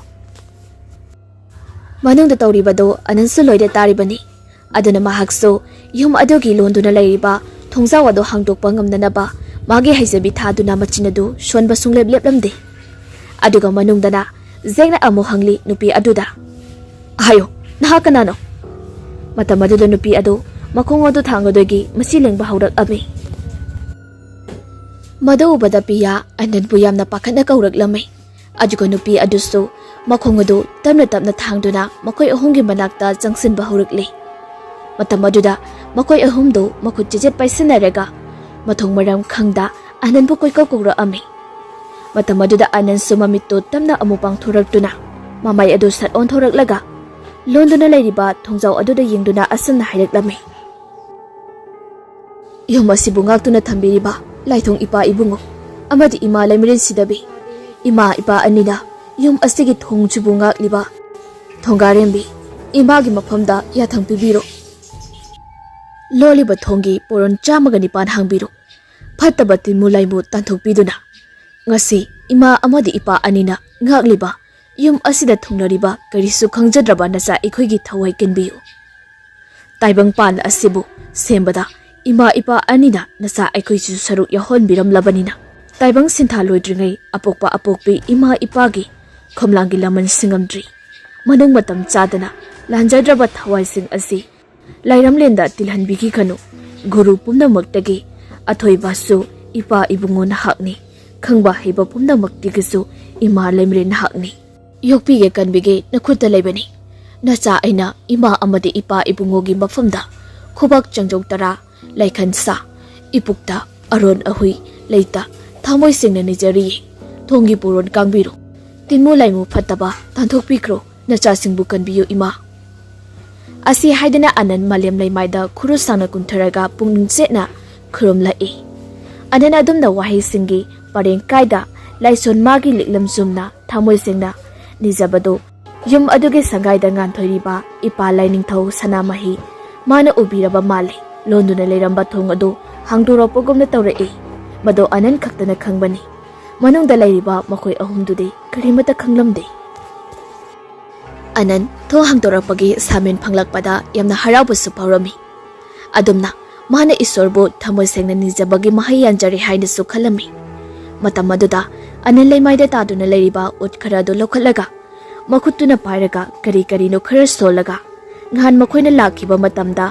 ꯃꯅꯨꯡꯗ ꯇꯧꯔꯤꯕꯗꯨ ꯑꯅꯟꯁꯨ ꯂꯣꯏꯅ ꯇꯥꯔꯤꯕꯅꯤ꯫ ꯑꯗꯨꯅ ꯃꯍꯥꯛꯁꯨ ꯌꯨꯝ ꯑꯗꯨꯒꯤ ꯂꯣꯟꯗꯨꯅ ꯂꯩꯔꯤꯕ ꯊꯣꯡꯖꯥꯎ ꯑꯗꯨ ꯍꯥꯡꯗꯣꯛꯄ ꯉꯝꯅꯅꯕ ꯃꯥꯒꯤ ꯍꯩꯖꯕꯤ ꯊꯥꯗꯨꯅ ꯃꯆꯤꯟ ꯑꯗꯨ ꯁꯣꯟꯕ ꯁꯨꯡꯂꯦꯞ ꯂꯦꯞꯂꯝꯗꯦ꯫ ꯑꯗꯨꯒ ꯃꯅꯨꯡꯗꯅ ꯖꯦꯛꯅ ꯑꯃꯨꯛ ꯍꯪꯂꯤ ꯅꯨꯄꯤ ꯑꯗꯨꯗ, "ꯍꯥꯏꯌꯣ, ꯅꯍꯥꯛ ꯀꯅꯥꯅꯣ?" ꯃꯇꯝ ꯑꯗꯨꯗ ꯅꯨꯄꯤ ꯑꯗꯨ ꯃꯈꯣꯡ ꯑꯗꯨ ꯊꯥꯡꯒꯗꯣꯏꯒꯤ ꯃꯁꯤ ꯂꯦꯡꯕ ꯍꯧꯔꯛꯂꯝꯃꯤ꯫ ꯃꯗꯨ ꯎꯕꯗ ꯄꯤꯌꯥ ꯑꯅꯟꯕꯨ ꯌꯥꯝꯅ ꯄꯥꯈꯠꯅ ꯀꯧꯔꯛꯂꯝꯃꯤ꯫ ꯑꯗꯨꯒ ꯅꯨꯄꯤ ꯑꯗꯨꯁꯨ ꯃꯈꯣꯡ ꯑꯗꯨ ꯇꯞꯅ ꯇꯞꯅ ꯊꯥꯡꯗꯨꯅ ꯃꯈꯣꯏ ꯑꯍꯨꯝꯒꯤ ꯃꯅꯥꯛꯇ ꯆꯪꯁꯤꯟꯕ ꯍꯧꯔꯛꯂꯤ꯫ ꯃꯇꯝ ꯑꯗꯨꯗ ꯃꯈꯣꯏ ꯑꯍꯨꯝꯗꯨ ꯃꯈꯨꯠ ꯆꯦꯖꯦꯠ ꯄꯥꯏꯁꯤꯟꯅꯔꯒ ꯃꯊꯣꯡ ꯃꯔꯝ ꯈꯪꯗ ꯑꯅꯟꯕꯨ ꯀꯣꯏꯀꯧ ꯀꯧꯔꯛꯑꯝꯃꯤ꯫ ꯃꯇꯝ ꯑꯗꯨꯗ ꯑꯅꯟꯁꯨ ꯃꯃꯤꯠꯇꯨ ꯇꯞꯅ ꯑꯃꯨꯛ ꯄꯥꯡꯊꯣꯔꯛꯇꯨꯅ ꯃꯃꯥꯏ ꯑꯗꯨ ꯁꯠ ꯑꯣꯟꯊꯣꯔꯛꯂꯒ ꯂꯣꯟꯗꯨꯅ ꯂꯩꯔꯤꯕ ꯊꯣꯡꯖꯥꯎ ꯑꯗꯨꯗ ꯌꯦꯡꯗꯨꯅ ꯑꯁꯨꯝꯅ ꯍꯥꯏꯔꯛꯂꯝꯃꯤ, "ꯌꯨꯝ ꯑꯁꯤꯕꯨ ꯉꯥꯛꯇꯨꯅ ꯊꯝꯕꯤꯔꯤꯕ ꯂꯥꯏꯊꯣꯡ ꯏꯄꯥ ꯏꯕꯨꯡꯉꯣ ꯑꯃꯗꯤ ꯏꯃꯥ ꯂꯩꯃꯔꯦꯟ ꯁꯤꯗꯕꯤ, ꯏꯃꯥ ꯏꯄꯥ ꯑꯅꯤꯅ ꯌꯨꯝ ꯑꯁꯤꯒꯤ ꯊꯣꯡꯁꯤꯕꯨ ꯉꯥꯛꯂꯤꯕ ꯊꯣꯡꯒꯥꯔꯦꯝꯕꯤ ꯏꯃꯥꯒꯤ ꯃꯐꯝꯗ ꯌꯥꯊꯪ ꯄꯤꯕꯤꯔꯣ꯫ ꯂꯣꯜꯂꯤꯕ ꯊꯣꯡꯒꯤ ꯄꯣꯔꯣꯟ ꯆꯥꯝꯃꯒ ꯅꯤꯄꯥꯟ ꯍꯥꯡꯕꯤꯔꯣ꯫ ꯐꯠꯇꯕ ꯇꯤꯟꯃꯨ ꯂꯥꯏꯃꯨ ꯇꯥꯟꯊꯣꯛꯄꯤꯗꯨꯅ ꯉꯁꯤ ꯏꯃꯥ ꯑꯃꯗꯤ ꯏꯄꯥ ꯑꯅꯤꯅ ꯉꯥꯛꯂꯤꯕ ꯌꯨꯝ ꯑꯁꯤꯗ ꯊꯨꯡꯂꯔꯤꯕ ꯀꯔꯤꯁꯨ ꯈꯪꯖꯗ꯭ꯔꯕ ꯅꯆꯥ ꯑꯩꯈꯣꯏꯒꯤ ꯊꯋꯥꯏ ꯀꯟꯕꯤꯌꯨ꯫ ꯇꯥꯏꯕꯪꯄꯥꯟ ꯑꯁꯤꯕꯨ ꯁꯦꯝꯕꯗ ꯏꯃꯥ ꯏꯄꯥ ꯑꯅꯤꯅ ꯅꯆꯥ ꯑꯩꯈꯣꯏꯁꯨ ꯁꯔꯨꯛ ꯌꯥꯎꯍꯟꯕꯤꯔꯝꯂꯕꯅꯤꯅ ꯇꯥꯏꯕꯪ ꯁꯤꯟꯊꯥ ꯂꯣꯏꯗ꯭ꯔꯤꯉꯩ ꯑꯄꯣꯛꯄ ꯑꯄꯣꯛꯄꯤ ꯏꯃꯥ ꯏꯄꯥꯒꯤ ꯈꯣꯝꯂꯥꯡꯒꯤ ꯂꯃꯟ ꯁꯤꯡꯉꯝꯗ꯭ꯔꯤ꯫ ꯃꯅꯨꯡ ꯃꯇꯝ ꯆꯥꯗꯅ ꯂꯥꯟꯖꯗ꯭ꯔꯕ ꯊꯋꯥꯏꯁꯤꯡ ꯑꯁꯤ ꯂꯥꯏꯔꯝꯂꯦꯟꯗ ꯇꯤꯜꯍꯟꯕꯤꯈꯤꯒꯅꯨ꯫ ꯒꯨꯔꯨ ꯄꯨꯝꯅꯃꯛꯇꯒꯤ ꯑꯊꯣꯏꯕꯁꯨ ꯏꯄꯥ ꯏꯕꯨꯡꯉꯣ ꯅꯍꯥꯛꯅꯤ꯫ ꯈꯪꯕ ꯍꯩꯕ ꯄꯨꯝꯅꯃꯛꯇꯒꯤꯁꯨ ꯏꯃꯥ ꯂꯩꯃꯔꯦꯟ ꯅꯍꯥꯛꯅꯤ꯫ ꯌꯣꯛꯄꯤꯒꯦ ꯀꯟꯕꯤꯒꯦ ꯅꯈꯨꯠꯇ ꯂꯩꯕꯅꯤ꯫ ꯅꯆꯥ ꯑꯩꯅ ꯏꯃꯥ ꯑꯃꯗꯤ ꯏꯄꯥ ꯏꯕꯨꯡꯉꯣꯒꯤ ꯃꯐꯝꯗ ꯈꯨꯕꯥꯛ ꯆꯪꯖꯧ ꯇꯔꯥ ꯂꯩꯈꯟ ꯁꯥ, ꯏꯄꯨꯛꯇ ꯑꯔꯣꯟ ꯑꯍꯨꯏ ꯂꯩꯇ ꯊꯃꯣꯏ ꯁꯦꯡꯅ ꯅꯤꯖꯔꯤꯌꯦ꯫ ꯊꯣꯡꯒꯤ ꯄꯨꯔꯣꯟ ꯀꯥꯡꯕꯤꯔꯣ꯫ ꯇꯤꯟꯃꯨ ꯂꯥꯏꯃꯨ ꯐꯠꯇꯕ ꯇꯥꯟꯊꯣꯛꯄꯤꯈ꯭ꯔꯣ꯫ ꯅꯆꯥꯁꯤꯡꯕꯨ ꯀꯟꯕꯤꯌꯨ ꯏꯃꯥ꯫ ꯑꯁꯤ ꯍꯥꯏꯗꯨꯅ ꯑꯅꯟ ꯃꯥꯂꯦꯝ ꯂꯩꯃꯥꯏꯗ ꯈꯨꯔꯨ ꯁꯥꯡꯅ ꯀꯨꯝꯊꯔꯒ ꯄꯨꯛꯅꯤꯡ ꯆꯦꯠꯅ ꯈꯨꯔꯨꯝꯂꯛꯏ꯫ ꯑꯅꯟ ꯑꯗꯨꯝꯅ ꯋꯥꯍꯩꯁꯤꯡꯒꯤ ꯄꯔꯦꯡ ꯀꯥꯏꯗ ꯂꯥꯏꯁꯣꯟ ꯃꯥꯒꯤ ꯂꯤꯛꯂꯝ ꯆꯨꯝꯅ ꯊꯃꯣꯏ ꯁꯦꯡꯅ ꯅꯤꯖꯕꯗꯨ ꯌꯨꯝ ꯑꯗꯨꯒꯤ ꯁꯪꯒꯥꯏꯗ ꯉꯥꯟꯊꯣꯏꯔꯤꯕ ꯏꯄꯥ ꯂꯥꯏꯅꯤꯡꯊꯧ ꯁꯅꯥꯃꯍꯤ ꯃꯥꯅ ꯎꯕꯤꯔꯕ ꯃꯥꯜꯂꯤ꯫ ꯂꯣꯟꯗꯨꯅ ꯂꯩꯔꯝꯕ ꯊꯣꯡ ꯑꯗꯨ ꯍꯥꯡꯗꯣꯔꯛꯄꯒꯨꯝꯅ ꯇꯧꯔꯛꯏ꯫ ꯃꯗꯨ ꯑꯅꯟ ꯈꯛꯇꯅ ꯈꯪꯕꯅꯤ꯫ ꯃꯅꯨꯡꯗ ꯂꯩꯔꯤꯕ ꯃꯈꯣꯏ ꯑꯍꯨꯝꯗꯨꯗꯤ ꯀꯔꯤꯃꯠꯇ ꯈꯪꯂꯝꯗꯦ꯫ ꯑꯅꯟ ꯊꯣꯡ ꯍꯥꯡꯗꯣꯔꯛꯄꯒꯤ ꯁꯥꯃꯤꯟ ꯐꯪꯂꯛꯄꯗ ꯌꯥꯝꯅ ꯍꯔꯥꯎꯕꯁꯨ ꯐꯥꯎꯔꯝꯃꯤ꯫ ꯑꯗꯨꯝꯅ ꯃꯥꯅ ꯏꯁꯣꯔꯕꯨ ꯊꯃꯣꯏ ꯁꯦꯡꯅ ꯅꯤꯖꯕꯒꯤ ꯃꯍꯩ ꯌꯥꯟꯖꯔꯦ ꯍꯥꯏꯅꯁꯨ ꯈꯜꯂꯝꯃꯤ꯫ ꯃꯇꯝ ꯑꯗꯨꯗ ꯑꯅꯟ ꯂꯩꯃꯥꯏꯗ ꯇꯥꯗꯨꯅ ꯂꯩꯔꯤꯕ ꯎꯠ ꯈꯔ ꯑꯗꯨ ꯂꯧꯈꯠꯂꯒ ꯃꯈꯨꯠꯇꯨꯅ ꯄꯥꯏꯔꯒ ꯀꯔꯤ ꯀꯔꯤꯅꯣ ꯈꯔ ꯁꯣꯜꯂꯒ ꯅꯍꯥꯟ ꯃꯈꯣꯏꯅ ꯂꯥꯛꯈꯤꯕ ꯃꯇꯝꯗ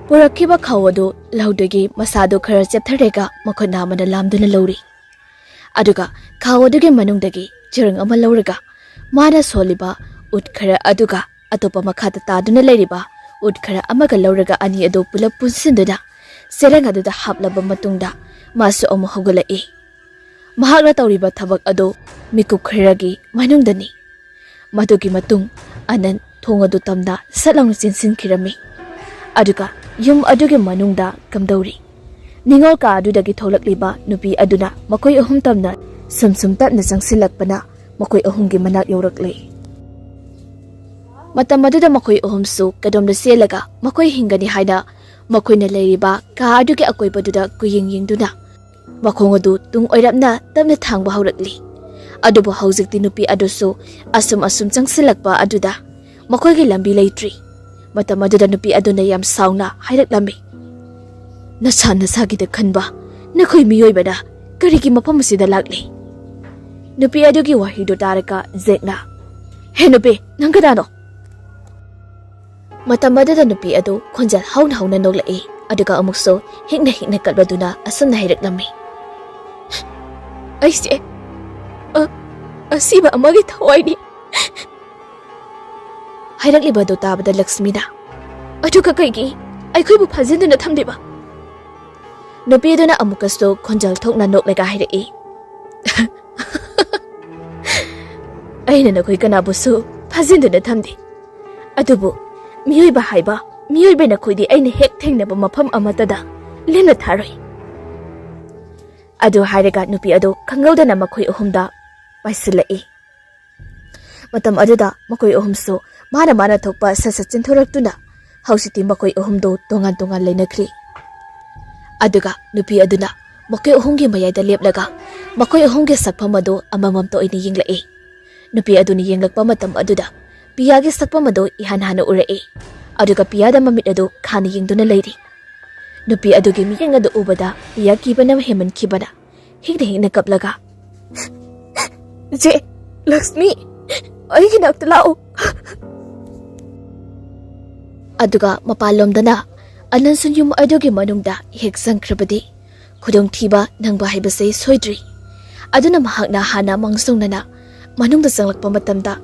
ꯄꯨꯔꯛꯈꯤꯕ ꯈꯥꯎ ꯑꯗꯨ ꯂꯧꯗꯒꯤ ꯃꯁꯥꯗꯨ ꯈꯔ ꯆꯦꯞꯊꯔꯒ ꯃꯈꯨꯠ ꯅꯥꯝꯃꯅ ꯂꯥꯝꯗꯨꯅ ꯂꯧꯔꯤ꯫ ꯑꯗꯨꯒ ꯈꯥꯎ ꯑꯗꯨꯒꯤ ꯃꯅꯨꯡꯗꯒꯤ ꯆꯦꯔꯪ ꯑꯃ ꯂꯧꯔꯒ ꯃꯥꯅ ꯁꯣꯜꯂꯤꯕ ꯎꯠ ꯈꯔ ꯑꯗꯨꯒ ꯑꯇꯣꯞꯄ ꯃꯈꯥꯗ ꯇꯥꯗꯨꯅ ꯂꯩꯔꯤꯕ ꯎꯠ ꯈꯔ ꯑꯃꯒ ꯂꯧꯔꯒ ꯑꯅꯤ ꯑꯗꯨ ꯄꯨꯂꯞ ꯄꯨꯟꯁꯤꯟꯗꯨꯅ ꯆꯦꯔꯪ ꯑꯗꯨꯗ ꯍꯥꯞꯂꯕ ꯃꯇꯨꯡꯗ ꯃꯥꯁꯨ ꯑꯃꯨꯛ ꯍꯧꯒꯠꯂꯛꯏ꯫ ꯃꯍꯥꯛꯅ ꯇꯧꯔꯤꯕ ꯊꯕꯛ ꯑꯗꯨ ꯃꯤꯀꯨꯞ ꯈꯔꯒꯤ ꯃꯅꯨꯡꯗꯅꯤ꯫ ꯃꯗꯨꯒꯤ ꯃꯇꯨꯡ ꯑꯅꯟ ꯊꯣꯡ ꯑꯗꯨ ꯇꯝꯅ ꯁꯠ ꯂꯥꯎꯅ ꯆꯦꯟꯁꯤꯟꯈꯤꯔꯝꯃꯤ꯫ ꯑꯗꯨꯒ ꯌꯨꯝ ꯑꯗꯨꯒꯤ ꯃꯅꯨꯡꯗ ꯀꯝꯗꯧꯔꯤ? ꯅꯤꯉꯣꯜ ꯀꯥ ꯑꯗꯨꯗꯒꯤ ꯊꯣꯛꯂꯛꯂꯤꯕ ꯅꯨꯄꯤ ꯑꯗꯨꯅ ꯃꯈꯣꯏ ꯑꯍꯨꯝ ꯇꯝꯅ ꯁꯨꯝ ꯁꯨꯝ ꯇꯞꯅ ꯆꯪꯁꯤꯜꯂꯛꯄꯅ ꯃꯈꯣꯏ ꯑꯍꯨꯝꯒꯤ ꯃꯅꯥꯛ ꯌꯧꯔꯛꯂꯦ꯫ ꯃꯇꯝ ꯑꯗꯨꯗ ꯃꯈꯣꯏ ꯑꯍꯨꯝꯁꯨ ꯀꯗꯣꯝꯗ ꯆꯦꯜꯂꯒ ꯃꯈꯣꯏ ꯍꯤꯡꯒꯅꯤ ꯍꯥꯏꯅ ꯃꯈꯣꯏꯅ ꯂꯩꯔꯤꯕ ꯀꯥ ꯑꯗꯨꯒꯤ ꯑꯀꯣꯏꯕꯗꯨꯗ ꯀꯨꯌꯦꯡ ꯌꯦꯡꯗꯨꯅ ꯃꯈꯣꯡ ꯑꯗꯨ ꯇꯨꯡ ꯑꯣꯏꯔꯞꯅ ꯇꯞꯅ ꯊꯥꯡꯕ ꯍꯧꯔꯛꯂꯤ꯫ ꯑꯗꯨꯕꯨ ꯍꯧꯖꯤꯛꯇꯤ ꯅꯨꯄꯤ ꯑꯗꯨꯁꯨ ꯑꯁꯨꯝ ꯑꯁꯨꯝ ꯆꯪꯁꯤꯜꯂꯛꯄ ꯑꯗꯨꯗ ꯃꯈꯣꯏꯒꯤ ꯂꯝꯕꯤ ꯂꯩꯇ꯭ꯔꯤ꯫ ꯃꯇꯝ ꯑꯗꯨꯗ ꯅꯨꯄꯤ ꯑꯗꯨꯅ ꯌꯥꯝ ꯁꯥꯎꯅ ꯍꯥꯏꯔꯛꯂꯝꯃꯤ, "ꯅꯁꯥ ꯅꯁꯥꯒꯤꯗ ꯈꯟꯕ ꯅꯈꯣꯏ ꯃꯤꯑꯣꯏꯕꯅ ꯀꯔꯤꯒꯤ ꯃꯐꯝ ꯑꯁꯤꯗ ꯂꯥꯛꯂꯤ?" ꯅꯨꯄꯤ ꯑꯗꯨꯒꯤ ꯋꯥꯍꯩꯗꯨ ꯇꯥꯔꯒ ꯖꯦꯛꯅ, "ꯍꯦ ꯅꯨꯄꯤ, ꯅꯪ ꯀꯅꯥꯅꯣ?" ꯃꯇꯝ ꯑꯗꯨꯗ ꯅꯨꯄꯤ ꯑꯗꯨ ꯈꯣꯟꯖꯦꯜ ꯍꯧꯅ ꯍꯧꯅ ꯅꯣꯛꯂꯛꯏ, ꯑꯗꯨꯒ ꯑꯃꯨꯛꯁꯨ ꯍꯤꯛꯅ ꯍꯤꯛꯅ ꯀꯞꯂꯗꯨꯅ ꯑꯁꯨꯝꯅ ꯍꯥꯏꯔꯛꯂꯝꯃꯤ, "ꯑꯩꯁꯦ ꯑ-, ꯑꯁꯤꯕ ꯑꯃꯒꯤ ꯊꯋꯥꯏꯅꯤ"꯫ ꯍꯥꯏꯔꯛꯂꯤꯕ ꯑꯗꯨ ꯇꯥꯕꯗ ꯂꯛꯁꯃꯤꯅ, "ꯑꯗꯨꯒ ꯀꯩꯒꯤ ꯑꯩꯈꯣꯏꯕꯨ ꯐꯥꯖꯤꯟꯗꯨꯅ ꯊꯝꯂꯤꯕ?" ꯅꯨꯄꯤ ꯑꯗꯨꯅ ꯑꯃꯨꯛꯀꯁꯨ ꯈꯣꯟꯖꯦꯜ ꯊꯣꯛꯅ ꯅꯣꯛꯂꯒ ꯍꯥꯏꯔꯛꯏ, "ꯑꯩꯅ ꯅꯈꯣꯏ ꯀꯅꯥꯕꯨꯁꯨ ꯐꯥꯖꯤꯟꯗꯨꯅ ꯊꯝꯗꯦ, ꯑꯗꯨꯕꯨ ꯃꯤꯑꯣꯏꯕ ꯍꯥꯏꯕ ꯃꯤꯑꯣꯏꯕ ꯅꯈꯣꯏꯗꯤ ꯑꯩꯅ ꯍꯦꯛ ꯊꯦꯡꯅꯕ ꯃꯐꯝ ꯑꯃꯠꯇꯗ ꯂꯦꯝꯅ ꯊꯥꯔꯣꯏ"꯫ ꯑꯗꯨ ꯍꯥꯏꯔꯒ ꯅꯨꯄꯤ ꯑꯗꯨ ꯈꯪꯍꯧꯗꯅ ꯃꯈꯣꯏ ꯑꯍꯨꯝꯗ ꯄꯥꯏꯁꯤꯜꯂꯛꯏ꯫ ꯃꯇꯝ ꯑꯗꯨꯗ ꯃꯈꯣꯏ ꯑꯍꯨꯝꯁꯨ ꯃꯥꯅ ꯃꯥꯅ ꯊꯣꯛꯄ ꯁꯠ ꯁꯠ ꯆꯦꯟꯊꯣꯔꯛꯇꯨꯅ ꯍꯧꯖꯤꯛꯇꯤ ꯃꯈꯣꯏ ꯑꯍꯨꯝꯗꯨ ꯇꯣꯉꯥꯟ ꯇꯣꯉꯥꯟ ꯂꯩꯅꯈ꯭ꯔꯤ꯫ ꯑꯗꯨꯒ ꯅꯨꯄꯤ ꯑꯗꯨꯅ ꯃꯈꯣꯏ ꯑꯍꯨꯝꯒꯤ ꯃꯌꯥꯏꯗ ꯂꯦꯞꯂꯒ ꯃꯈꯣꯏ ꯑꯍꯨꯝꯒꯤ ꯁꯛꯐꯝ ꯑꯗꯨ ꯑꯃꯃꯝꯇ ꯑꯣꯏꯅ ꯌꯦꯡꯂꯛꯏ꯫ ꯅꯨꯄꯤ ꯑꯗꯨꯅ ꯌꯦꯡꯂꯛꯄ ꯃꯇꯝ ꯑꯗꯨꯗ ꯄꯤꯌꯥꯒꯤ ꯁꯛꯐꯝ ꯑꯗꯨ ꯏꯍꯥꯟ ꯍꯥꯟꯅ ꯎꯔꯛꯏ, ꯑꯗꯨꯒ ꯄꯤꯌꯥꯗ ꯃꯃꯤꯠ ꯑꯗꯨ ꯈꯥꯅ ꯌꯦꯡꯗꯨꯅ ꯂꯩꯔꯤ꯫ ꯅꯨꯄꯤ ꯑꯗꯨꯒꯤ ꯃꯤꯠꯌꯦꯡ ꯑꯗꯨ ꯎꯕꯗ ꯄꯤꯌꯥ ꯀꯤꯕꯅ ꯍꯦꯟꯃꯟꯈꯤꯕꯅ ꯍꯤꯛꯅ ꯍꯤꯛꯅ ꯀꯞꯂꯒ, "ꯆꯦ ꯂꯛꯁꯃꯤ, ꯑꯩꯒꯤ ꯅꯥꯛꯇ ꯂꯥꯛꯎ"꯫ ꯑꯗꯨꯒ ꯃꯄꯥꯟꯂꯣꯝꯗꯅ ꯑꯅꯟꯁꯨꯟ ꯌꯨꯝ ꯑꯗꯨꯒꯤ ꯃꯅꯨꯡꯗ ꯍꯦꯛ ꯆꯪꯈ꯭ꯔꯕꯗꯤ ꯈꯨꯗꯣꯡꯊꯤꯕ ꯅꯪꯕ ꯍꯥꯏꯕꯁꯦ ꯁꯣꯏꯗ꯭ꯔꯤ꯫ ꯑꯗꯨꯅ ꯃꯍꯥꯛꯅ ꯍꯥꯟꯅ ꯃꯥꯡꯖꯧꯅꯅ ꯃꯅꯨꯡꯗ ꯆꯪꯂꯛꯄ ꯃꯇꯝꯗ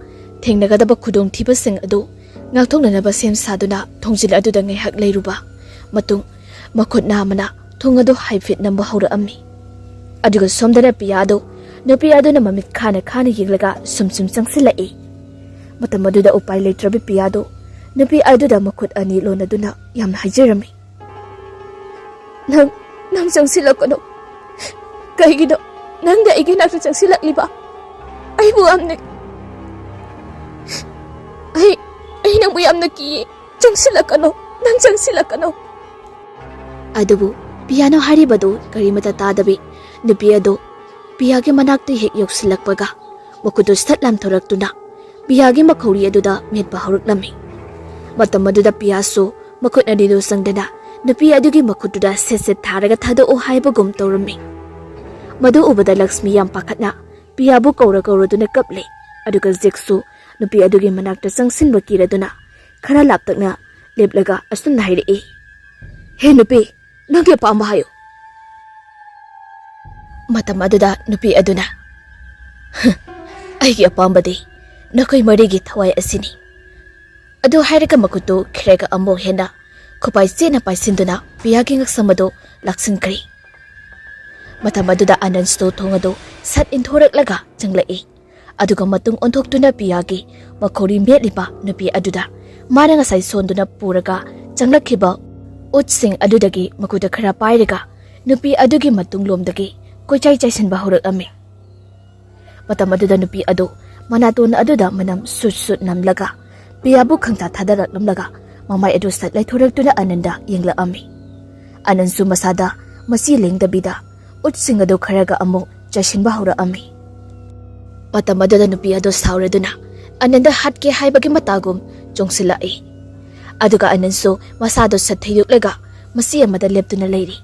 ꯊꯦꯡꯅꯒꯗꯕ ꯈꯨꯗꯣꯡꯊꯤꯕꯁꯤꯡ ꯑꯗꯨ ꯉꯥꯛꯊꯣꯛꯅꯅꯕ ꯁꯦꯝ ꯁꯥꯗꯨꯅ ꯊꯣꯡꯖꯤꯜ ꯑꯗꯨꯗ ꯉꯥꯏꯍꯥꯛ ꯂꯩꯔꯨꯕ ꯃꯇꯨꯡ, ꯃꯈꯨꯠ ꯅꯥꯝꯃꯅ ꯊꯣꯡ ꯑꯗꯨ ꯍꯥꯏꯐꯦꯠ ꯅꯝꯕ ꯍꯧꯔꯛꯑꯝꯃꯤ꯫ ꯑꯗꯨꯒ ꯁꯣꯝꯗꯅ ꯄꯤꯌꯥꯗꯨ ꯅꯨꯄꯤ ꯑꯗꯨꯅ ꯃꯃꯤꯠ ꯈꯥꯅ ꯈꯥꯅ ꯌꯦꯡꯂꯒ ꯁꯨꯝ ꯁꯨꯝ ꯆꯪꯁꯤꯜꯂꯛꯏ꯫ ꯃꯇꯝ ꯑꯗꯨꯗ ꯎꯄꯥꯏ ꯂꯩꯇ꯭ꯔꯕꯤ ꯄꯤꯌꯥꯗꯨ ꯅꯨꯄꯤ ꯑꯗꯨꯗ ꯃꯈꯨꯠ ꯑꯅꯤ ꯂꯣꯟꯅꯗꯨꯅ ꯌꯥꯝꯅ ꯍꯥꯏꯖꯔꯝꯃꯤ, "ꯅꯪ, ꯅꯪ ꯆꯪꯁꯤꯜꯂꯛꯀꯅꯨ꯫ ꯀꯩꯒꯤꯅꯣ ꯅꯪꯗꯤ ꯑꯩꯒꯤ ꯅꯥꯛꯇ ꯆꯪꯁꯤꯜꯂꯛꯂꯤꯕ? ꯑꯩꯕꯨ ꯌꯥꯝꯅ, ꯑꯩ, ꯑꯩ ꯅꯪꯕꯨ ꯌꯥꯝꯅ ꯀꯤꯌꯦ꯫ ꯆꯪꯁꯤꯜꯂꯛꯀꯅꯨ, ꯅꯪ ꯆꯪꯁꯤꯜꯂꯛꯀꯅꯨ"꯫ ꯑꯗꯨꯕꯨ ꯄꯤꯌꯥꯅ ꯍꯥꯏꯔꯤꯕꯗꯨ ꯀꯔꯤꯃꯇ ꯇꯥꯗꯕꯤ ꯅꯨꯄꯤ ꯑꯗꯨ ꯄꯤꯌꯥꯒꯤ ꯃꯅꯥꯛꯇ ꯍꯦꯛ ꯌꯧꯁꯤꯜꯂꯛꯄꯒ ꯃꯈꯨꯠꯇꯨ ꯁꯠ ꯂꯥꯝꯊꯣꯔꯛꯇꯨꯅ ꯄꯤꯌꯥꯒꯤ ꯃꯈꯧꯔꯤ ꯑꯗꯨꯗ ꯃꯦꯠꯄ ꯍꯧꯔꯛꯂꯝꯃꯤ꯫ ꯃꯇꯝ ꯑꯗꯨꯗ ꯄꯤꯌꯥꯁꯨ ꯃꯈꯨꯠ ꯑꯅꯤꯗꯨ ꯆꯪꯗꯅ ꯅꯨꯄꯤ ꯑꯗꯨꯒꯤ ꯃꯈꯨꯠꯇꯨꯗ ꯁꯦꯠ ꯁꯦꯠ ꯊꯥꯔꯒ ꯊꯥꯗꯣꯛꯎ ꯍꯥꯏꯕꯒꯨꯝ ꯇꯧꯔꯝꯃꯤ꯫ ꯃꯗꯨ ꯎꯕꯗ ꯂꯛꯁꯃꯤ ꯌꯥꯝ ꯄꯥꯈꯠꯅ ꯄꯤꯌꯥꯕꯨ ꯀꯧꯔ ꯀꯧꯔꯗꯨꯅ ꯀꯞꯂꯦ꯫ ꯑꯗꯨꯒ ꯖꯦꯛꯁꯨ ꯅꯨꯄꯤ ꯑꯗꯨꯒꯤ ꯃꯅꯥꯛꯇ ꯆꯪꯁꯤꯟꯕ ꯀꯤꯔꯗꯨꯅ ꯈꯔ ꯂꯥꯞꯇꯛꯅ ꯂꯦꯞꯂꯒ ꯑꯁꯨꯝꯅ ꯍꯥꯏꯔꯛꯏ, "ꯍꯦ ꯅꯨꯄꯤ, ꯅꯪꯒꯤ ꯑꯄꯥꯝꯕ ꯍꯥꯏꯌꯨ꯫" ꯃꯇꯝ ꯑꯗꯨꯗ ꯅꯨꯄꯤ ꯑꯗꯨꯅ, "ꯍ, ꯑꯩꯒꯤ ꯑꯄꯥꯝꯕꯗꯤ ꯅꯈꯣꯏ ꯃꯔꯤꯒꯤ ꯊꯋꯥꯏ ꯑꯁꯤꯅꯤ꯫" ꯑꯗꯨ ꯍꯥꯏꯔꯒ ꯃꯈꯨꯠꯇꯨ ꯈꯔꯒ ꯑꯃꯨꯛ ꯍꯦꯟꯅ ꯈꯨꯄꯥꯏ ꯆꯦꯠꯅ ꯄꯥꯏꯁꯤꯟꯗꯨꯅ ꯄꯤꯌꯥꯒꯤ ꯉꯛꯁꯝ ꯑꯗꯨ ꯂꯥꯛꯁꯤꯟꯈ꯭ꯔꯦ꯫ ꯃꯇꯝ ꯑꯗꯨꯗ ꯑꯅꯟꯁꯇꯨ ꯊꯣꯡ ꯑꯗꯨ ꯁꯠ ꯏꯟꯊꯣꯔꯛꯂꯒ ꯆꯪꯂꯛꯏ꯫ ꯑꯗꯨꯒ ꯃꯇꯨꯡ ꯑꯣꯟꯊꯣꯛꯇꯨꯅ ꯄꯤꯌꯥꯒꯤ ꯃꯈꯧꯔꯤ ꯃꯦꯠꯂꯤꯕ ꯅꯨꯄꯤ ꯑꯗꯨꯗ ꯃꯥꯅ ꯉꯁꯥꯏ ꯁꯣꯟꯗꯨꯅ ꯄꯨꯔꯒ ꯆꯪꯂꯛꯈꯤꯕ ꯎꯠꯁꯤꯡ ꯑꯗꯨꯗꯒꯤ ꯃꯈꯨꯠꯇ ꯈꯔ ꯄꯥꯏꯔꯒ ꯅꯨꯄꯤ ꯑꯗꯨꯒꯤ ꯃꯇꯨꯡꯂꯣꯝꯗꯒꯤ ꯀꯣꯏꯆꯥꯏ ꯆꯥꯏꯁꯤꯟꯕ ꯍꯧꯔꯛꯂꯝꯃꯤ꯫ ꯃꯇꯝ ꯑꯗꯨꯗ ꯅꯨꯄꯤ ꯑꯗꯨ ꯃꯅꯥꯇꯣꯟ ꯑꯗꯨꯗ ꯃꯅꯝ ꯁꯨꯠ ꯁꯨꯠ ꯅꯝꯂꯒ ꯄꯤꯌꯥꯕꯨ ꯈꯪꯊꯥ ꯊꯥꯗꯔꯛꯂꯝꯂꯒ ꯃꯃꯥꯏ ꯑꯗꯨ ꯁꯠ ꯂꯩꯊꯣꯔꯛꯇꯨꯅ ꯑꯅꯟꯗ ꯌꯦꯡꯂꯛꯑꯝꯃꯤ꯫ ꯑꯅꯟꯁꯨ ꯃꯁꯥꯗ ꯃꯆꯤ ꯂꯦꯡꯗꯕꯤꯗ ꯎꯠꯁꯤꯡ ꯑꯗꯨ ꯈꯔꯒ ꯑꯃꯨꯛ ꯆꯥꯏꯁꯤꯟꯕ ꯍꯧꯔꯛꯑꯝꯃꯤ꯫ ꯃꯇꯝ ꯑꯗꯨꯗ ꯅꯨꯄꯤ ꯑꯗꯨ ꯁꯥꯎꯔꯗꯨꯅ ꯑꯅꯟꯗ ꯍꯥꯠꯀꯦ ꯍꯥꯏꯕꯒꯤ ꯃꯇꯥꯒꯨꯝ ꯆꯣꯡꯁꯤꯜꯂꯛꯏ꯫ ꯑꯗꯨꯒ ꯑꯅꯟꯁꯨ ꯃꯁꯥꯗꯨ ꯁꯠ ꯊꯩꯗꯣꯛꯂꯒ ꯃꯆꯤ ꯑꯃꯗ ꯂꯦꯞꯇꯨꯅ ꯂꯩꯔꯤ꯫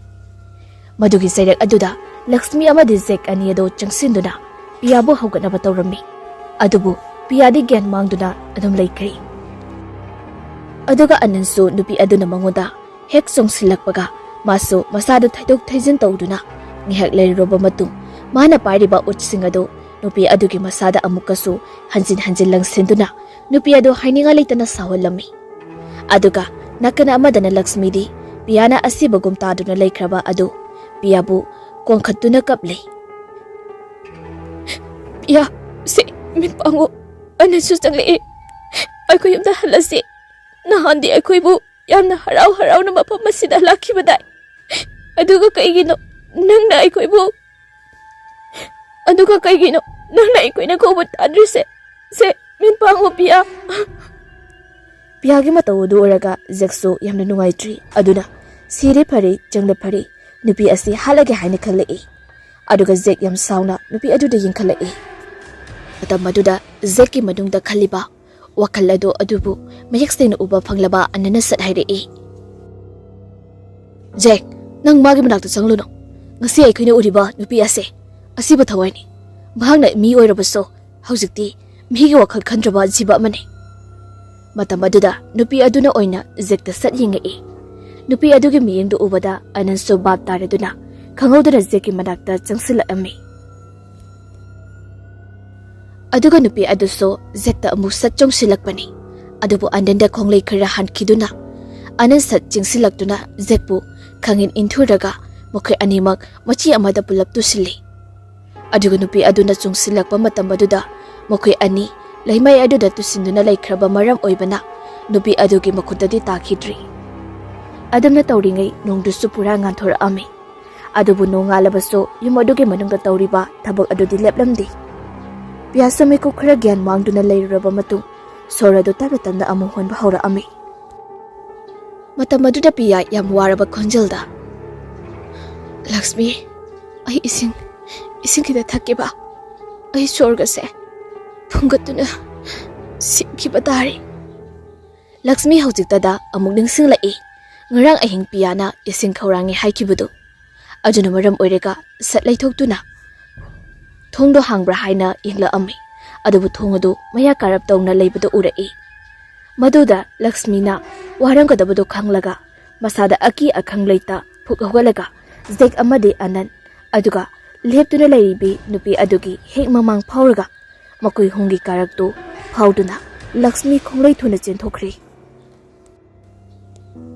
ꯃꯗꯨꯒꯤ ꯆꯩꯔꯛ ꯑꯗꯨꯗ ꯂꯛꯁꯃꯤ ꯑꯃꯗꯤ ꯖꯦꯛ ꯑꯅꯤ ꯑꯗꯨ ꯆꯪꯁꯤꯟꯗꯨꯅ ꯄꯤꯌꯥꯕꯨ ꯍꯧꯒꯠꯅꯕ ꯇꯧꯔꯝꯃꯤ꯫ ꯑꯗꯨꯕꯨ ꯄꯤꯌꯥꯗꯤ ꯒ꯭ꯌꯥꯟ ꯃꯥꯡꯗꯨꯅ ꯑꯗꯨꯝ ꯂꯩꯈ꯭ꯔꯦ꯫ ꯑꯗꯨꯒ ꯑꯅꯟꯁꯨ ꯅꯨꯄꯤ ꯑꯗꯨꯅ ꯃꯉꯣꯟꯗ ꯍꯦꯛ ꯆꯣꯡꯁꯤꯜꯂꯛꯄꯒ ꯃꯥꯁꯨ ꯃꯁꯥꯗꯨ ꯊꯩꯗꯣꯛ ꯊꯩꯖꯤꯟ ꯇꯧꯗꯨꯅ ꯉꯥꯏꯍꯥꯛ ꯂꯩꯔꯨꯔꯕ ꯃꯇꯨꯡ ꯃꯥꯅ ꯄꯥꯏꯔꯤꯕ ꯎꯠꯁꯤꯡ ꯑꯗꯨ ꯅꯨꯄꯤ ꯑꯗꯨꯒꯤ ꯃꯁꯥꯗ ꯑꯃꯨꯛꯀꯁꯨ ꯍꯟꯖꯤꯟ ꯍꯟꯖꯤꯟ ꯂꯪꯁꯤꯟꯗꯨꯅ ꯅꯨꯄꯤ ꯑꯗꯨ ꯍꯥꯏꯅꯤꯡꯉꯥꯏ ꯂꯩꯇꯅ ꯁꯥꯎꯍꯜꯂꯝꯃꯤ꯫ ꯑꯗꯨꯒ ꯅꯥꯀꯟ ꯑꯃꯗꯅ ꯂꯛꯁꯃꯤꯗꯤ ꯄꯤꯌꯥꯅ ꯑꯁꯤꯕꯒꯨꯝ ꯇꯥꯗꯨꯅ ꯂꯩꯈ꯭ꯔꯕ ꯑꯗꯨ ꯄꯤꯌꯥꯕꯨ ꯀꯣꯟꯈꯠꯇꯨꯅ ꯀꯞꯂꯤ꯫ "ꯄꯤꯌꯥ, ꯁꯤ ꯃꯤꯠ ꯄꯥꯡꯉꯨ, ꯑꯅꯟꯁꯨ ꯆꯪꯂꯛꯑꯦ꯫ ꯑꯩꯈꯣꯏ ꯌꯨꯝꯗ ꯍꯜꯂꯁꯤ꯫ ꯅꯍꯥꯟꯗꯤ ꯑꯩꯈꯣꯏꯕꯨ ꯌꯥꯝꯅ ꯍꯔꯥꯎ ꯍꯔꯥꯎꯅ ꯃꯐꯝ ꯑꯁꯤꯗ ꯂꯥꯛꯈꯤꯕꯗꯥꯏ? ꯑꯗꯨꯒ ꯀꯩꯒꯤꯅꯣ ꯅꯪꯅ ꯑꯩꯈꯣꯏꯕꯨ, ꯑꯗꯨꯒ ꯀꯩꯒꯤꯅꯣ ꯅꯪꯅ ꯑꯩꯈꯣꯏꯅ ꯀꯧꯕ ꯇꯥꯗ꯭ꯔꯤꯁꯦ? ꯁꯦ, ꯃꯤꯠ ꯄꯥꯡꯉꯨ ꯄꯤꯌꯥ꯫" ꯄꯤꯌꯥꯒꯤ ꯃꯇꯧ ꯑꯗꯨ ꯎꯔꯒ ꯖꯦꯛꯁꯨ ꯌꯥꯝꯅ ꯅꯨꯡꯉꯥꯏꯇ꯭ꯔꯤ꯫ ꯑꯗꯨꯅ ꯁꯤꯔꯦ ꯐꯔꯦ, ꯆꯪꯂꯦ ꯐꯔꯦ, ꯅꯨꯄꯤ ꯑꯁꯤ ꯍꯥꯠꯂꯒꯦ ꯍꯥꯏꯅ ꯈꯜꯂꯛꯏ꯫ ꯑꯗꯨꯒ ꯖꯦꯛ ꯌꯥꯝ ꯁꯥꯎꯅ ꯅꯨꯄꯤ ꯑꯗꯨꯗ ꯌꯦꯡꯈꯠꯂꯛꯏ꯫ ꯃꯇꯝ ꯑꯗꯨꯗ ꯖꯦꯛꯀꯤ ꯃꯅꯨꯡꯗ ꯈꯜꯂꯤꯕ ꯋꯥꯈꯜ ꯑꯗꯨ ꯑꯗꯨꯕꯨ ꯃꯌꯦꯛ ꯁꯦꯡꯅ ꯎꯕ ꯐꯪꯂꯕ ꯑꯅꯟꯅ ꯁꯠ ꯍꯥꯏꯔꯛꯏ, "ꯖꯦꯛ, ꯅꯪ ꯃꯥꯒꯤ ꯃꯅꯥꯛꯇ ꯆꯪꯂꯨꯅꯨ꯫ ꯉꯁꯤ ꯑꯩꯈꯣꯏꯅ ꯎꯔꯤꯕ ꯅꯨꯄꯤ ꯑꯁꯦ ꯑꯁꯤꯕ ꯊꯋꯥꯏꯅꯤ꯫ ꯃꯍꯥꯛꯅ ꯃꯤ ꯑꯣꯏꯔꯕꯁꯨ ꯍꯧꯖꯤꯛꯇꯤ ꯃꯤꯒꯤ ꯋꯥꯈꯜ ꯈꯟꯗ꯭ꯔꯕ ꯖꯤꯕ ꯑꯃꯅꯤ꯫ ꯃꯇꯝ ꯑꯗꯨꯗ ꯅꯨꯄꯤ ꯑꯗꯨꯅ ꯑꯣꯏꯅ ꯖꯦꯛꯇ ꯁꯠ ꯌꯦꯡꯉꯛꯏ꯫ ꯅꯨꯄꯤ ꯑꯗꯨꯒꯤ ꯃꯤꯠꯌꯦꯡꯗꯨ ꯎꯕꯗ ꯑꯅꯟꯁꯨ ꯚꯥꯞ ꯇꯥꯔꯗꯨꯅ ꯈꯪꯍꯧꯗꯅ ꯖꯦꯛꯀꯤ ꯃꯅꯥꯛꯇ ꯆꯪꯁꯤꯜꯂꯛꯂꯝꯃꯤ꯫ ꯑꯗꯨꯒ ꯅꯨꯄꯤ ꯑꯗꯨꯁꯨ ꯖꯦꯛꯇ ꯑꯃꯨꯛ ꯁꯠ ꯆꯣꯡꯁꯤꯜꯂꯛꯄꯅꯤ꯫ ꯑꯗꯨꯕꯨ ꯑꯅꯟꯗ ꯈꯣꯡꯂꯩ ꯈꯔ ꯍꯟꯈꯤꯗꯨꯅ ꯑꯅꯟ ꯁꯠ ꯆꯤꯡꯁꯤꯜꯂꯛꯇꯨꯅ ꯖꯦꯛꯄꯨ ꯈꯪꯏꯟ ꯏꯟꯊꯨꯔꯒ ꯃꯈꯣꯏ ꯑꯅꯤꯃꯛ ꯃꯆꯤ ꯑꯃꯗ ꯄꯨꯂꯞ ꯇꯨꯁꯤꯜꯂꯤ꯫ ꯑꯗꯨꯒ ꯅꯨꯄꯤ ꯑꯗꯨꯅ ꯆꯣꯡꯁꯤꯜꯂꯛꯄ ꯃꯇꯝ ꯑꯗꯨꯗ ꯃꯈꯣꯏ ꯑꯅꯤ ꯂꯩꯃꯥꯏ ꯑꯗꯨꯗ ꯇꯨꯁꯤꯟꯗꯨꯅ ꯂꯩꯈ꯭ꯔꯕ ꯃꯔꯝ ꯑꯣꯏꯕꯅ ꯅꯨꯄꯤ ꯑꯗꯨꯒꯤ ꯃꯈꯨꯠꯇꯗꯤ ꯇꯥꯈꯤꯗ꯭ꯔꯤ꯫ ꯑꯗꯨꯝꯅ ꯇꯧꯔꯤꯉꯩ ꯅꯣꯡꯗꯨꯁꯨ ꯄꯨꯔꯥ ꯉꯥꯟꯊꯣꯔꯛꯂꯝꯃꯤ꯫ ꯑꯗꯨꯕꯨ ꯅꯣꯡꯉꯥꯜꯂꯕꯁꯨ ꯌꯨꯝ ꯑꯗꯨꯒꯤ ꯃꯅꯨꯡꯗ ꯇꯧꯔꯤꯕ ꯊꯕꯛ ꯑꯗꯨꯗꯤ ꯂꯦꯞꯂꯝꯗꯦ꯫ ꯄꯤꯌꯥꯁ ꯃꯤꯀꯨꯞ ꯈꯔ ꯒ꯭ꯌꯥꯟ ꯃꯥꯡꯗꯨꯅ ꯂꯩꯔꯨꯔꯕ ꯃꯇꯨꯡ ꯁꯣꯔ ꯑꯗꯨ ꯇꯞꯅ ꯇꯞꯅ ꯑꯃꯨꯛ ꯍꯣꯟꯕ ꯍꯧꯔꯛꯂꯝꯃꯤ꯫ ꯃꯇꯝ ꯑꯗꯨꯗ ꯄꯤꯌꯥ ꯌꯥꯝ ꯋꯥꯔꯕ ꯈꯣꯟꯖꯦꯜꯗ, "ꯂꯛꯁꯃꯤ, ꯑꯩ ꯏꯁꯤꯡ, ꯏꯁꯤꯡ ꯈꯤꯇ ꯊꯛꯀꯦꯕ꯫ ꯑꯩ ꯁꯣꯔꯒꯁꯦ ꯐꯨꯡꯒꯠꯇꯨꯅ ꯁꯤꯈꯤꯕ ꯇꯥꯔꯦ꯫" ꯂꯛꯁꯃꯤ ꯍꯧꯖꯤꯛꯇꯗ ꯑꯃꯨꯛ ꯅꯤꯡꯁꯤꯡꯂꯛꯏ꯫ ꯉꯔꯥꯡ ꯑꯍꯤꯡ ꯄꯤꯌꯥꯅ ꯏꯁꯤꯡ ꯈꯧꯔꯥꯡꯉꯤ ꯍꯥꯏꯈꯤꯕꯗꯨ꯫ ꯑꯗꯨꯅ ꯃꯔꯝ ꯑꯣꯏꯔꯒ ꯁꯠ ꯂꯩꯊꯣꯛꯇꯨꯅ ꯊꯣꯡꯗꯣ ꯍꯥꯡꯕ꯭ꯔꯥ ꯍꯥꯏꯅ ꯌꯦꯡꯂꯛꯂꯝꯃꯤ꯫ ꯑꯗꯨꯕꯨ ꯊꯣꯡ ꯑꯗꯨ ꯃꯌꯥ ꯀꯥꯔꯞ ꯇꯧꯅ ꯂꯩꯕꯗꯨ ꯎꯔꯛꯏ꯫ ꯃꯗꯨꯗ ꯂꯛꯁꯃꯤꯅ ꯋꯥꯔꯝꯒꯗꯕꯗꯨ ꯈꯪꯂꯒ ꯃꯁꯥꯗ ꯑꯀꯤ ꯑꯈꯪ ꯂꯩꯇ ꯐꯨꯛ ꯍꯧꯒꯠꯂꯒ ꯖꯦꯛ ꯑꯃꯗꯤ ꯑꯅꯟ, ꯑꯗꯨꯒ ꯂꯦꯞꯇꯨꯅ ꯂꯩꯔꯤꯕꯤ ꯅꯨꯄꯤ ꯑꯗꯨꯒꯤ ꯍꯦꯛ ꯃꯃꯥꯡ ꯐꯥꯎꯔꯒ ꯃꯈꯣꯏ ꯑꯍꯨꯝꯒꯤ ꯀꯥꯔꯛꯇꯨ ꯐꯥꯎꯗꯨꯅ ꯂꯛꯁꯃꯤ ꯈꯣꯡꯂꯩ ꯊꯨꯅ ꯆꯦꯟꯊꯣꯛꯈ꯭ꯔꯤ꯫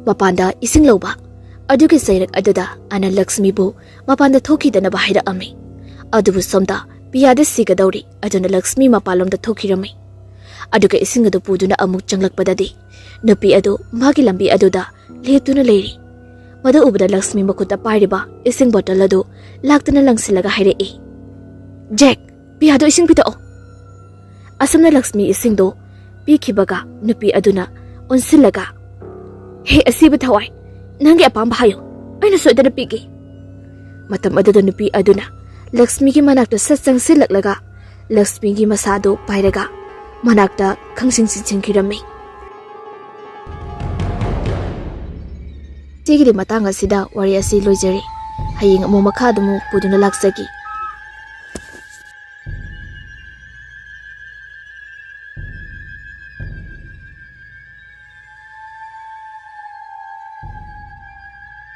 ꯃꯄꯥꯟꯗ ꯏꯁꯤꯡ ꯂꯧꯕ꯫ ꯑꯗꯨꯒꯤ ꯆꯩꯔꯛ ꯑꯗꯨꯗ ꯑꯅꯟ ꯂꯛꯁꯃꯤꯕꯨ ꯃꯄꯥꯟꯗ ꯊꯣꯛꯈꯤꯗꯅꯕ ꯍꯥꯏꯔꯛꯂꯝꯃꯤ꯫ ꯑꯗꯨꯕꯨ ꯁꯣꯝꯗ ꯄꯤꯌꯥꯗꯤ ꯁꯤꯒꯗꯧꯔꯤ, ꯑꯗꯨꯅ ꯂꯛꯁꯃꯤ ꯃꯄꯥꯟꯂꯣꯝꯗ ꯊꯣꯛꯈꯤꯔꯝꯃꯤ꯫ ꯑꯗꯨꯒ ꯏꯁꯤꯡ ꯑꯗꯨ ꯄꯨꯗꯨꯅ ꯑꯃꯨꯛ ꯆꯪꯂꯛꯄꯗꯗꯤ ꯅꯨꯄꯤ ꯑꯗꯨ ꯃꯥꯒꯤ ꯂꯝꯕꯤ ꯑꯗꯨꯗ ꯂꯦꯞꯇꯨꯅ ꯂꯩꯔꯤ꯫ ꯃꯗꯨ ꯎꯕꯗ ꯂꯛꯁꯃꯤ ꯃꯈꯨꯠꯇ ꯄꯥꯏꯔꯤꯕ ꯏꯁꯤꯡ ꯕꯣꯇꯜ ꯑꯗꯨ ꯂꯥꯛꯇꯨꯅ ꯂꯪꯁꯤꯜꯂꯒ ꯍꯥꯏꯔꯛꯏ, "ꯖꯦꯛ, ꯄꯤꯌꯥꯗꯣ ꯏꯁꯤꯡ ꯄꯤꯊꯛꯑꯣ꯫" ꯑꯁꯨꯝꯅ ꯂꯛꯁꯃꯤ ꯏꯁꯤꯡꯗꯣ ꯄꯤꯈꯤꯕꯒ ꯅꯨꯄꯤ ꯑꯗꯨꯅ ꯑꯣꯟꯁꯤꯜꯂꯒ, "ꯍꯦ ꯑꯁꯤꯕ ꯊꯋꯥꯏ, ꯅꯪꯒꯤ ꯑꯄꯥꯝꯕ ꯍꯥꯏꯌꯨ, ꯑꯩꯅ ꯁꯣꯏꯗꯅ ꯄꯤꯒꯦ꯫" ꯃꯇꯝ ꯑꯗꯨꯗ ꯅꯨꯄꯤ ꯑꯗꯨꯅ ꯂꯛꯁꯃꯤꯒꯤ ꯃꯅꯥꯛꯇ ꯁꯠ ꯆꯪꯁꯤꯜꯂꯛꯂꯒ ꯂꯛꯁꯃꯤꯒꯤ ꯃꯁꯥꯗꯨ ꯄꯥꯏꯔꯒ ꯃꯅꯥꯛꯇ ꯈꯪꯁꯤꯡ ꯁꯤꯡꯁꯤꯟꯈꯤꯔꯝꯃꯤ꯫ ꯁꯤꯒꯤꯗꯤ ꯃꯇꯥꯡ ꯑꯁꯤꯗ ꯋꯥꯔꯤ ꯑꯁꯤ ꯂꯣꯏꯖꯔꯦ꯫ ꯍꯌꯦꯡ ꯑꯃꯨꯛ ꯃꯈꯥ ꯑꯗꯨꯃꯨꯛ ꯄꯨꯗꯨꯅ ꯂꯥꯛꯆꯒꯦ꯫